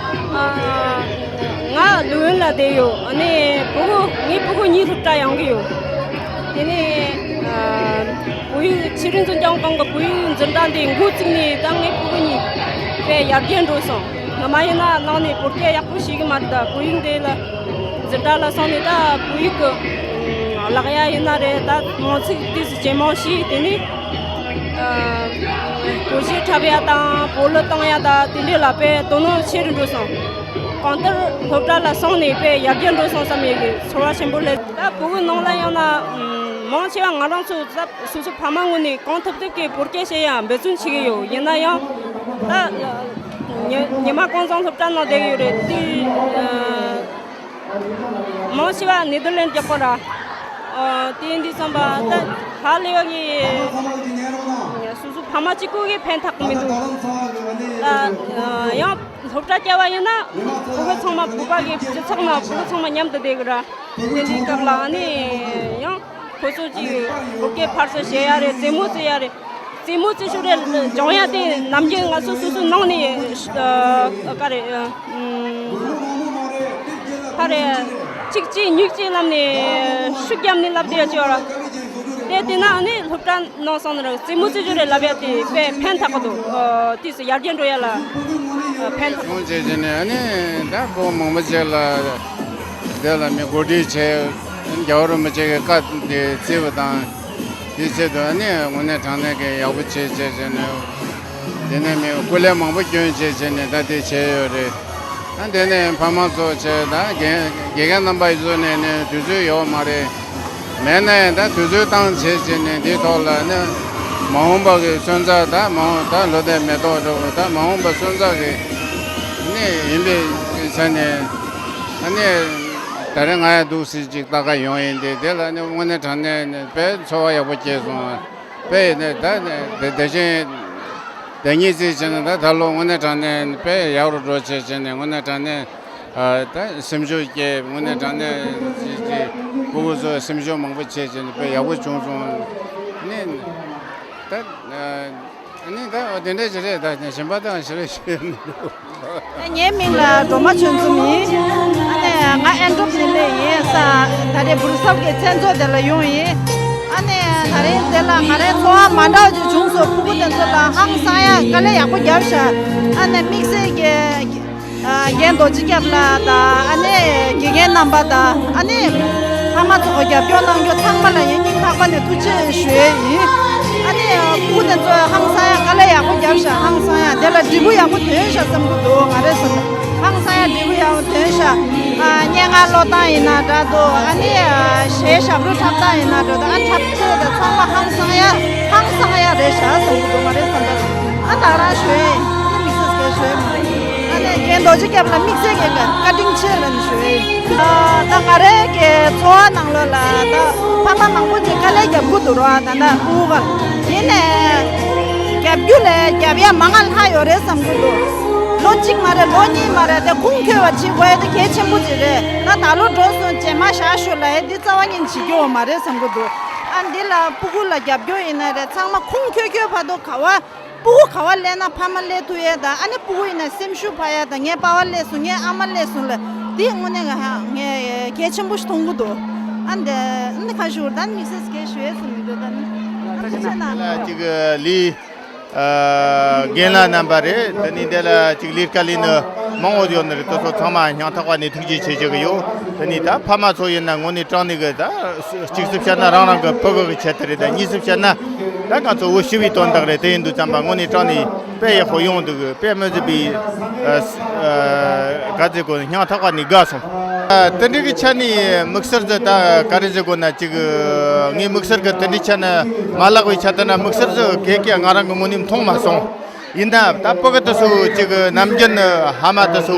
ང་ལུའུ་ཝེན་ལ་བསྡད་ཡོད། ཨ་ནི་སྤུ་གུ་ངའི་སྤུ་གུ་གཉིས་སློབ་གྲྭ་ཡོང་གི་ཡོད། དེ་ནས་བོད་ཡིག་ཆེས་མཐོའི་འཛིན་སྐྱོང་ཁང་གི་བོད་ཡིག་འཛིན་གྲྭ་འདི་འགོ་བཙུགས་ནས་ད་ངའི་སྤུ་གུ་གཉིས་དཔེ་ཡར་རྒྱས་འགྲོ་སོང་། ང་མ་ཡིན་ན་ནང་ནས་བོད་སྐད་ཡག་པོ་ཤེས་གི་མ་རེད། ད་བོད་ཡིག་འདི་ལ་འཛིན་གྲྭ་ལ་སོང་ནས་ད་བོད་ཡིག་གི་ལག་ཡ་ཡིན་ན་རེད། ད་མང་ཚིག་ཏོག་ཙམ་ཇེ་མང་ཞིག་དེ་ནས་གོ་གཞས་འཁྲབ་ཡ་དང་བོད་གླུ་གཏོང་ཡ་ད་དེ་འདྲའི་ལ་དཔེ་དོ་སྣང་ཆེ་རུ་འགྲོ་སོང་། གང་ལྟར་སློབ་གྲྭ་ལ་སོང་ནས་དཔེ་ཡར་རྒྱས་འགྲོ་སོང་བསམ་ཡས་ཀྱི་ཚོར་བ་ཆེན་པོ་སླེབས། ད་བོད་ནང་ལ་ཡང་ན་མང་ཆེ་བ་ང་རང་ཚོ་སོ་སོ་ཕ་མ་ངོས་ནས་གང་ཐུབ་ཐུབ་ཀྱིས་བོད་སྐད་བཤད་ཡ་འབད་བརྩོན་བྱེད་ཀྱི་ཡོད། ཡིན་ན་ཡང་ད་ཉི་ཉི་མ་གང་བཟང་སློབ་གྲྭ་ནང་བསྡད་ཡོད་རེད་དེ། མང་ཆེ་བ་ནེ་དར་ལེན་རྒྱག་པ་ར། དེ་འདི་བསམ་པ་ད་ཧ་ལས་པ་གི་སོ་སོ་ཕ་མ་གཅིག་པུ་གིས་ཕན་ཐོགས་མི་འདུག་ཡང་སློབ་གྲྭ་བསྐྱལ་བ་ཡིན་ན་ཕྲུ་གུ་ཚང་མ་བོད་པ་གི་སྤྱི་ཚོགས་ནང་ཕྲུ་གུ་ཚང་མ་མཉམ་དུ་བསྡད་གི་ར། དེ་འདྲའི་སྐབས་ལ་ཨ་ནི་ཡང་ཁོ་ཚོ་གཅིག་བོད་སྐད་ཕར་ཚུར་བཤད་ཡ་རེད། རྩེད་མོ་རྩེ་ཡ་རེད། རྩེད་མོ་རྩེ་ཤུགས་རེད་སྦྱོང་ཡ་དེ་ནམ་རྒྱུན་ང་ཚོ་སོ་སོའི་ནང་ནས་ཨ་ག་རེད། ཨ་ཕ་རེད། གཅིག་གཅིག་ཉིག་གཅིག་ལམ་ནས་ཤུགས་བརྒྱབ་ནས་ལབ་བསྡད་ཡ་ཅིག་ཡོད་ར། དེ་དེ་ན་ཨ་ནི་སློབ་གྲྭ་ནང་སོང་ན་ར་རྩེད་མོ་རྩེ་ཤུགས་རེད་ལབ་ཡ་དེ་དཔེ་ཕན་ཐོགས་གི་འདུག་དུས་སུ་ཡར་རྒྱས་འགྲོ་ཡ་ལ་ཕན་ཐོགས། བྱུང་བྱས་བྱས་ནས་ཨ་ནི་ད་ཁོ་མང་པོ་ཅིག་ལ་དེ་ལ་མི་གོ་སྒྲིག་བྱས། རྒྱལ་བ་རིན་པོ་ཆེ་གི་བཀའ་དེ་བརྩི་བ་དང་། དེའི་ཆེད་དུ་ཨ་ནི་དངོས་གནས་དྲང་གནས་ཀྱི་ཡག་པོ་བྱས་བྱས་བྱས་ནས། དེ་ནས་མི་སྐུ་ལས་མང་པོ་བསྐྱོན་བྱས་བྱས་ནས་ད་དེ་བྱས་ཡོད་རེད། ཨ་དེ་ནས་ཕ་མ་ཚོ་བྱས་ད་དགེ་དགེ་རྒན་རྣམ་པ་ཡིན་ཚོ་ནས་ནས་དུས་ཚོད་ཡོད་མ་རེད། མེད་ན་ཡང་ད་དུས་ཚོད་བཏང་བྱས་བྱས་ནས་འདིའི་ཐོག་ལ་ནི་མ་འོངས་པ་གི་སོན་རྩ་ད་མ་འོངས་ད་ལོ་ཟླའི་མེ་ཏོག་འགྲོ་གི་ད་མ་འོངས་པ་སོན་རྩ་གི་ནི་ཡིན་པའི་ཆ་ནས་ཨ་ནི་ད་རེས་ང་ཡང་འདུག་སེ་ཅིག་ལྟ་ག་ཡོང་ཡིན་ཏེ། དེ་ལ་ནི་དངོས་གནས་དྲང་གནས་ནི་དཔེ་ཚོར་བ་ཡག་པོ་སྐྱེས་སོང་། དཔེ་ཡིན་ནའི་ད་ནི་དེ་དེ་བཞིན་དེ་ཉིད་རྩིས་བྱས་ན་ད་ད་ལོ་དངོས་གནས་དྲང་གནས་དཔེ་ཡག་རུ་འགྲོ་བྱས་བྱས་ནས་དངོས་གནས་དྲང་གནས་ཨ་ད་སེམས་ཤུགས་སྐྱེས། དངོས་གནས་དྲང་གནས་ཅིག་ཅིག་སྤུ་གུ་ཚོ་སེམས་ཤུགས་མང་པོ་བྱས་བྱས་ནས་དཔེ་ཡག་པོ་བྱུང་སོང་། ནི་ད་ཨ་ནི་ད་དེ་འདྲ་ཞིག་རེད། ད་གཞན་པ་དང་ཞིག་རེད་ཞུ་ཡ་མི་འདུག་ངའི་མིང་ལ་སྒྲོལ་མ་ཆོས་འཛོམས་ཡིན། ཨ་ནི་ང་ཨན་ཌྲོབ་ནས་སླེབས་ཡིན། ས་ད་རེས་བུ་རུ་སོབ་ཀྱི་མཚན་ཚོགས་དེ་ལ་ཡོང་ཡིན། ཨ་ནི་ད་རེས་དེ་ལ་ང་རའི་ཚོར་བ་མ་འདྲ་བ་ཅིག་བྱུང་སོང་། སྤུ་གུ་དེ་ཚོ་ལ་ཧང་སང་ཡ་དཀའ་ལས་ཡག་པོ་བརྒྱབ་ཤག་ཨ་ནི་དམིགས་བསལ་གྱི་རྒན་རྡོ་རྗེ་སྐྱབས་ལགས་དང་ཨ་ནི་དགེ་རྒན་རྣམ་པ་དང་ཨ་ནི་ཕ་མ་ཚོ་གི་རྒྱབ་སྐྱོར་གནང་རྒྱུ་ཚང་མ་ལ་ཡིན་སྙིང་ཐག་པ་ནས་ཐུགས་རྗེ་ཆེ་ཞུ་ཡས་ཡིན། ཨ་ནི་སྤུ་གུ་དེ་ཚོས་ཧང་སང་ཡ་དཀའ་ལས་ཡག་པོ་བརྒྱབ་ཤག་ཧང་སང་ཡ་དེ་ལ་འབྲས་བུ་ཡག་པོ་ཐོན་ཤག་བསམ་གྱི་འདུག་ང་རེ་བསམ་ན་ཧང་སང་ཡ་འབྲས་བུ་ཡག་པོ་ཐོན་ཤག་ཨ་སྙན་ངག་ཀློག་སྟངས་ཡིན་ན་འདྲ་འདུག་ཨ་ནི་གཞས་ཞབས་བྲོ་འཁྲབ་སྟངས་ཡིན་ན་འདྲ་འདུག་ཨ་འཁྲབ་ཚུལ་དེ་ཚང་མ་ཧང་སང་ཡ་ཧང་སང་ཡ་རེད་ཤག་བསམ་གྱི་འདུག་ང་རེ་བསམ་པ་ཨ་ད་རང་ཞུ་ཡས་ཡིན། ཨ་ནི་དམིགས་བསལ་གྱི་ཞུ་ཡས་མ་རེད། ཨ་ནི་རྒན་རྡོ་རྗེ་སྐྱབས་ལ་དམིགས་བསལ་གྱི་བཀའ་དྲིན་ཆེ་ལབ་ནས་ཞུ་ཡས་ཡིན། ད་ང་རའི་གི་ཚོར་བ་ནང་ལོགས་ལ་ད་ཕ་མ་མང་པོ་ཅིག་དཀའ་ལས་རྒྱབ་དགོས་འདུག་ར། ད་ད་ཕྲུ་གུ་ག་ཡིན་ནའི་རྒྱབ་རྒྱུ་ལས་རྒྱབ་ཡ་མང་ང་ལྷག་ཡོད་རེད་བསམ་གྱི་འདུག་ལོ་གཅིག་མ་རེད། ལོ་གཉིས་མ་རེད། དེ་ཁུངས་འཁྱོལ་བ་བྱེད་དགོས་ཡ་དེ་གལ་ཆེན་པོ་ཅིག་རེད། ད་ད་ལོ་འགྲོ་སོང་རྗེས་མ་བཞག་ཤོག་ལབ་ཡ་དེ་རྩ་བ་ཉིད་ནས་བྱེད་རྒྱུ་ཡོད་མ་རེད་བསམ་གྱི་འདུག་ཨ་འདི་ལ་ཕྲུ་གུ་ལ་རྒྱབ་སྐྱོར་ཡིན་ན་རེད། ཚང་མ་ཁུངས་འཁྱོལ་འཁྱོལ་བར་དུ་ག་བ་སྤུ་གུ་ག་བ་སླེབས་ན་ཕ་མ་སླེབས་ཐུབ་ཡས་དང་། ཨ་ནི་སྤུ་གུ་ཡིན་ན་སེམས་ཤུགས་འཕར་ཡས་དང་། ངའི་པ་ཕ་སླེབས་སོང་། ངའི་ཨ་མ་སླེབས་སོང་ལབ་དེ་དངོས་གནས་ང་ངས་གལ་ཆེན་པོ་ཞིག་མཐོང་གི་འདུག་ཨ་འདི་འདི་ཁ་ཞུ་ད་དམིགས་བསལ་སྐད་ཤོད་སུ་མི་འདུག་ད་ནི་ཨ་ཁ་ཤེ་ན། ལ་ཅིག་ལི་རྒན་ལགས་རྣམ་པ་རེད། དེ་ནི་འདི་ལ་ཅིག་ལི་ཀ་ལི་ནི་མང་བོ་ཡོད་ནི་རེད། དེ་ཚོ་ཚང་མ་སྙིང་ཐག་པ་ནས་ཐུགས་རྗེ་ཆེ་ཞུ་གི་ཡོད། དེ་ནི་ད་ཕ་མ་ཚོ་ཡིན་ན་དངོས་གནས་དྲང་གནས་གི་ད་གཅིག་སུ་བཤད་ན་རང་རང་གི་ཕྲུ་གུ་གི་ཆེད་དུ་རེད། ད་གཉིས་སུ་བཤད་ན་ད་ང་ཚོ་བོད་སྤྱི་པའི་དོན་དག་རེད། དེ་ཡིན་དུས་ཙམ་པ་དངོས་གནས་དྲང་གནས་དཔེ་ཡག་པོ་ཡོང་འདུག་དཔེ་མི་སྲིད་པའི་ཨ་ཨ་ག་ཚོད་གོ་སྙིང་ཐག་པ་ནས་དགའ་སོང་། ཨ་དེ་འདྲའི་གི་ཆ་ནས་དམིགས་བསལ་དུ་ད་ག་རེ་ཟེར་དགོས་ན་ཅིག་ངས་དམིགས་བསལ་གི་དེ་འདྲའི་ཆ་ནས་མ་ལག་པའི་ཆ་དེ་ན་དམིགས་བསལ་དུ་གེ་གེ་ང་རང་གི་ངོས་ནས་མཐོང་མ་སོང་། ཡིན་ན་ད་ཕྲུ་གུ་དེ་ཚོ་ཅིག་ནམ་རྒྱུན་ཕ་མ་དེ་ཚོ་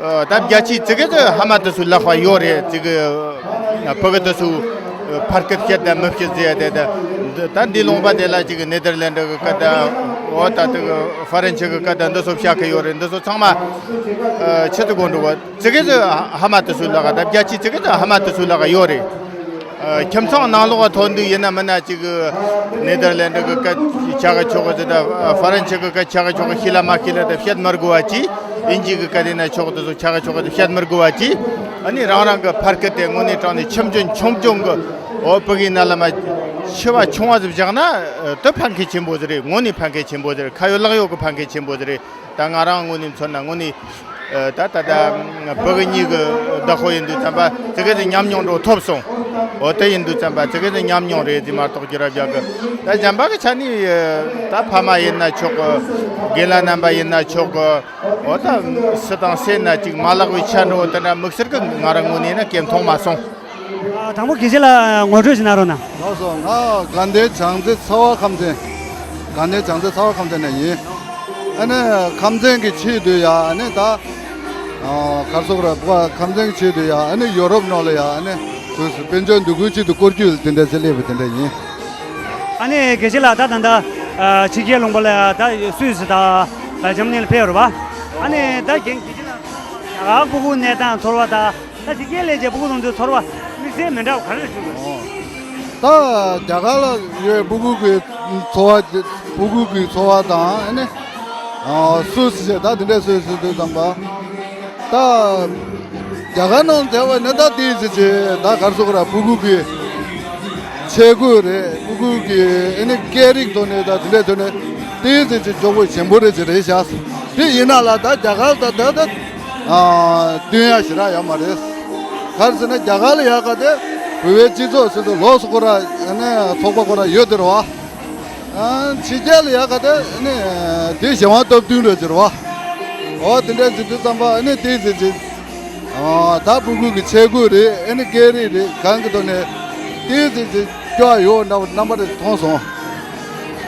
ཨ་ད་རྒྱ་ཆེའི་ཙི་གེ་ཙི་ཕ་མ་དེ་ཚོའི་ལག་པ་ཡོད་རེད། ཙི་གེ་ཕྲུ་གུ་དེ་ཚོ་ཕར་སྐད་བཤད་དང་མི་བཤད་ཟེར་ཡ་དེ་ད་ད་འདི་ལུང་པ་དེ་ལ་ཅིག་ནེ་དར་ལེན་ཌི་གི་སྐད་དང་འོ་ད་དེ་གི་ཧྥ་རན་སི་གི་སྐད་དང་འདི་ཚོ་བཤད་གི་ཡོད་རེད། འདི་ཚོ་ཚང་མ་ཨ་ཆི་ཟེར་དགོས་འདུག་ཙི་གེ་ཙི་ཕ་མ་དེ་ཚོའི་ལག་ད་རྒྱ་ཆེའི་ཙི་གེ་ཙི་ཕ་མ་དེ་ཚོའི་ལག་ཡོད་རེད། ཨ་ཁྱིམ་ཚང་ནང་ལོགས་ཐོན་དུས་ཡིན་ན་མིན་ན་ཅིག་ནེ་དར་ལེན་ཌི་གི་སྐད་ཆ་གི་ཆོག་གི་ཟེར་ད་ཧྥ་རན་སི་གི་སྐད་ཆ་གི་ཆོག་གི་ཤེས་ལ་མ་ཤེས་ལ་ད་བཤད་མི་དགོས་པ་ཅི། དབྱིན་ཇི་གི་སྐད་ཡིན་ན་ཆོག་དེ་ཚོ་ཆ་གི་ཆོག་གི་ད་བཤད་མི་དགོས་པ་ཅི། ཨ་ནི་རང་རང་གི་ཕར་སྐད་དེ་དངོས་གནས་དྲང་ནས་ཁྱིམ་རྒྱུན་ཆུང་ཆུང་གི་འོ་ཕྲུ་གུའི་ནང་ལ་མ་ཕྱི་བ་ཆུང་བ་ཟིག་བཞག་ན་ཨ་དེ་ཕན་ཁེ་ཆེན་པོ་ཟིག་རེད། དངོས་གནས་ཕན་ཁེ་ཆེན་པོ་ཟིག་རེད། ཁ་ཡོད་ལག་ཡོད་གི་ཕན་ཁེ་ཆེན་པོ་ཟིག་རེད། ད་ང་རང་ངོས་ནས་མཚོན་ན་དངོས་གནས་ཨ་ད་ད་ད་ཕྲུ་གུ་གཉིས་ཀྱི་བདག་པོ་ཡིན་དུས་ཙམ་པ་ཙི་གེ་ཙི་ཉམས་མྱོང་འདྲ་བོ་ཐོབ་སོང་། འོ་དེ་ཡིན་དུས་ཙམ་པ་ཙི་གེ་ཙི་ཉམས་མྱོང་རེད་ཟེར་མ་གཏོགས་རྒྱུ་རབས་རྒྱག་གི་ད་གཞན་པ་གི་ཆ་ནས་ཨ་ད་ཕ་མ་ཡིན་ན་ཆོག་གི། རྒན་ལགས་རྣམ་པ་ཡིན་ན་ཆོག་གི། འོ་ད་སུ་དང་སུ་ན་ཅིག་མ་ལག་པའི་ཆ་འདྲ་བོ་དེ་འདྲ་དམིགས་བསལ་གི་ང་རང་ངོས་ནས་ན་སྐད་མཐོང་མ་སོང་། ཨ་དང་པོ་དགེ་བཤེས་ལགས་ངོ་སྤྲོད་ཞིག་གནང་རོགས་གནང་། ལགས་སོ། ང་དགའ་ལྡན་བྱང་རྩེ་ཚ་བ་ཁམས་ཚན། དགའ་ལྡན་བྱང་རྩེ་ཚ་བ་ཁམས་ཚན་ནས་ཡིན། ཨ་ནི་ཁམས་ཚན་གྱི་ཆེད་དུ་ཡ་ཨ་ནི་ད་ཨ་གར་སོག་ར་བ་ཁམས་ཚན་གྱི་ཆེད་དུ་ཡ་ཨ་ནི་ཡོ་རོབ་ནང་ལ་ཡ་ཨ་ནི་དུས་སུ་དཔལ་འབྱོར་འདུ་འགོད་ཆེད་དུ་སྐོར་སྐྱོད་དེ་འདྲ་ཟེར་སླེབས་པ་དེ་འདྲ་ཡིན། ཨ་ནི་དགེ་བཤེས་ལགས་ད་ད་ད་ཕྱི་རྒྱལ་ལུང་པ་ལ་ད་སུད་སི་ད་འཇར་མ་ནི་ལ་ཕེབས་ཡོད་རེད་པ། ཨ་ནི་ད་རྒན་དགེ་བཤེས་ལགས་ད་ག་ཕྲུ་གུ་གནས་སྟངས་ཚོར་བ་ད་ད་ཕྱི་རྒྱལ་ལ་བྱས་ཕྲུ་གུ་ཐོན་དུས་ཚོར་བ་དམིགས་བསལ་མི་འདྲ་བ་ག་རེ་བྱུང་ཡོད། ད་རྒྱ་གར་ལ་ཡོད་ཕྲུ་གུ་གི་ཚོར་བ་ཕྲུ་གུ་གི་ཚོར་བ་དང་ཨ་ནི་སུད་སི་བྱས་ད་དེ་འདྲ་སུད་སི་དུས་ཙམ་པ། ད་རྒྱ་གར་ནང་བསྡད་པ་ནི་ད་ཏོག་ཙམ་ཅིག་ད་གར་སོག་ར་ཕྲུ་གུ་གི་ཆས་གོས་རེད། ཕྲུ་གུ་གི་ཨ་ནི་སྐད་རིགས་ཐོག་ནས་ད་དེ་འདྲ་ཐོག་ནས་ཏོག་ཙམ་ཅིག་སྐྱོ་པོ་ཞན་པོ་རེད་ཅིག་རེད་ཤག་དེ་ཡིན་ན་ལ་ད་རྒྱ་གར་ད་ད་ད་ཨ་བསྟུན་ཡ་ཞེ་དྲག་ཡོད་མ་རེད། ག་རེ་ཟེར་ན་རྒྱ་གར་ལ་ཡག་ག་དེ་བོད་པའི་སྤྱི་ཚོགས་སུ་ལོགས་སུ་ཁོ་ར་ཨ་ནི་ཚོགས་པ་ཁོ་ར་ཡོད་དེ་རེད་བ། ཕྱི་རྒྱལ་ལ་ཡག་ག་དེ་ནི་དེ་གཞན་དབང་སྟབས་བསྟུན་རེད་ཟེར་བ། འོ་དེ་འདྲ་ཟེར་དུས་ཙམ་པ་ནི་དེ་ཟེར་ཅིག་ད་ཕྲུ་གུ་གི་ཆས་གོས་རེད། ཨ་ནི་སྐད་རིགས་རེད། གང་གི་ཐོག་ནས་དེ་ཟེར་ཅིག་སྐྱོ་བ་ཡོད་འདྲ་བ་རྣམ་པ་རེ་མཐོང་སོང་།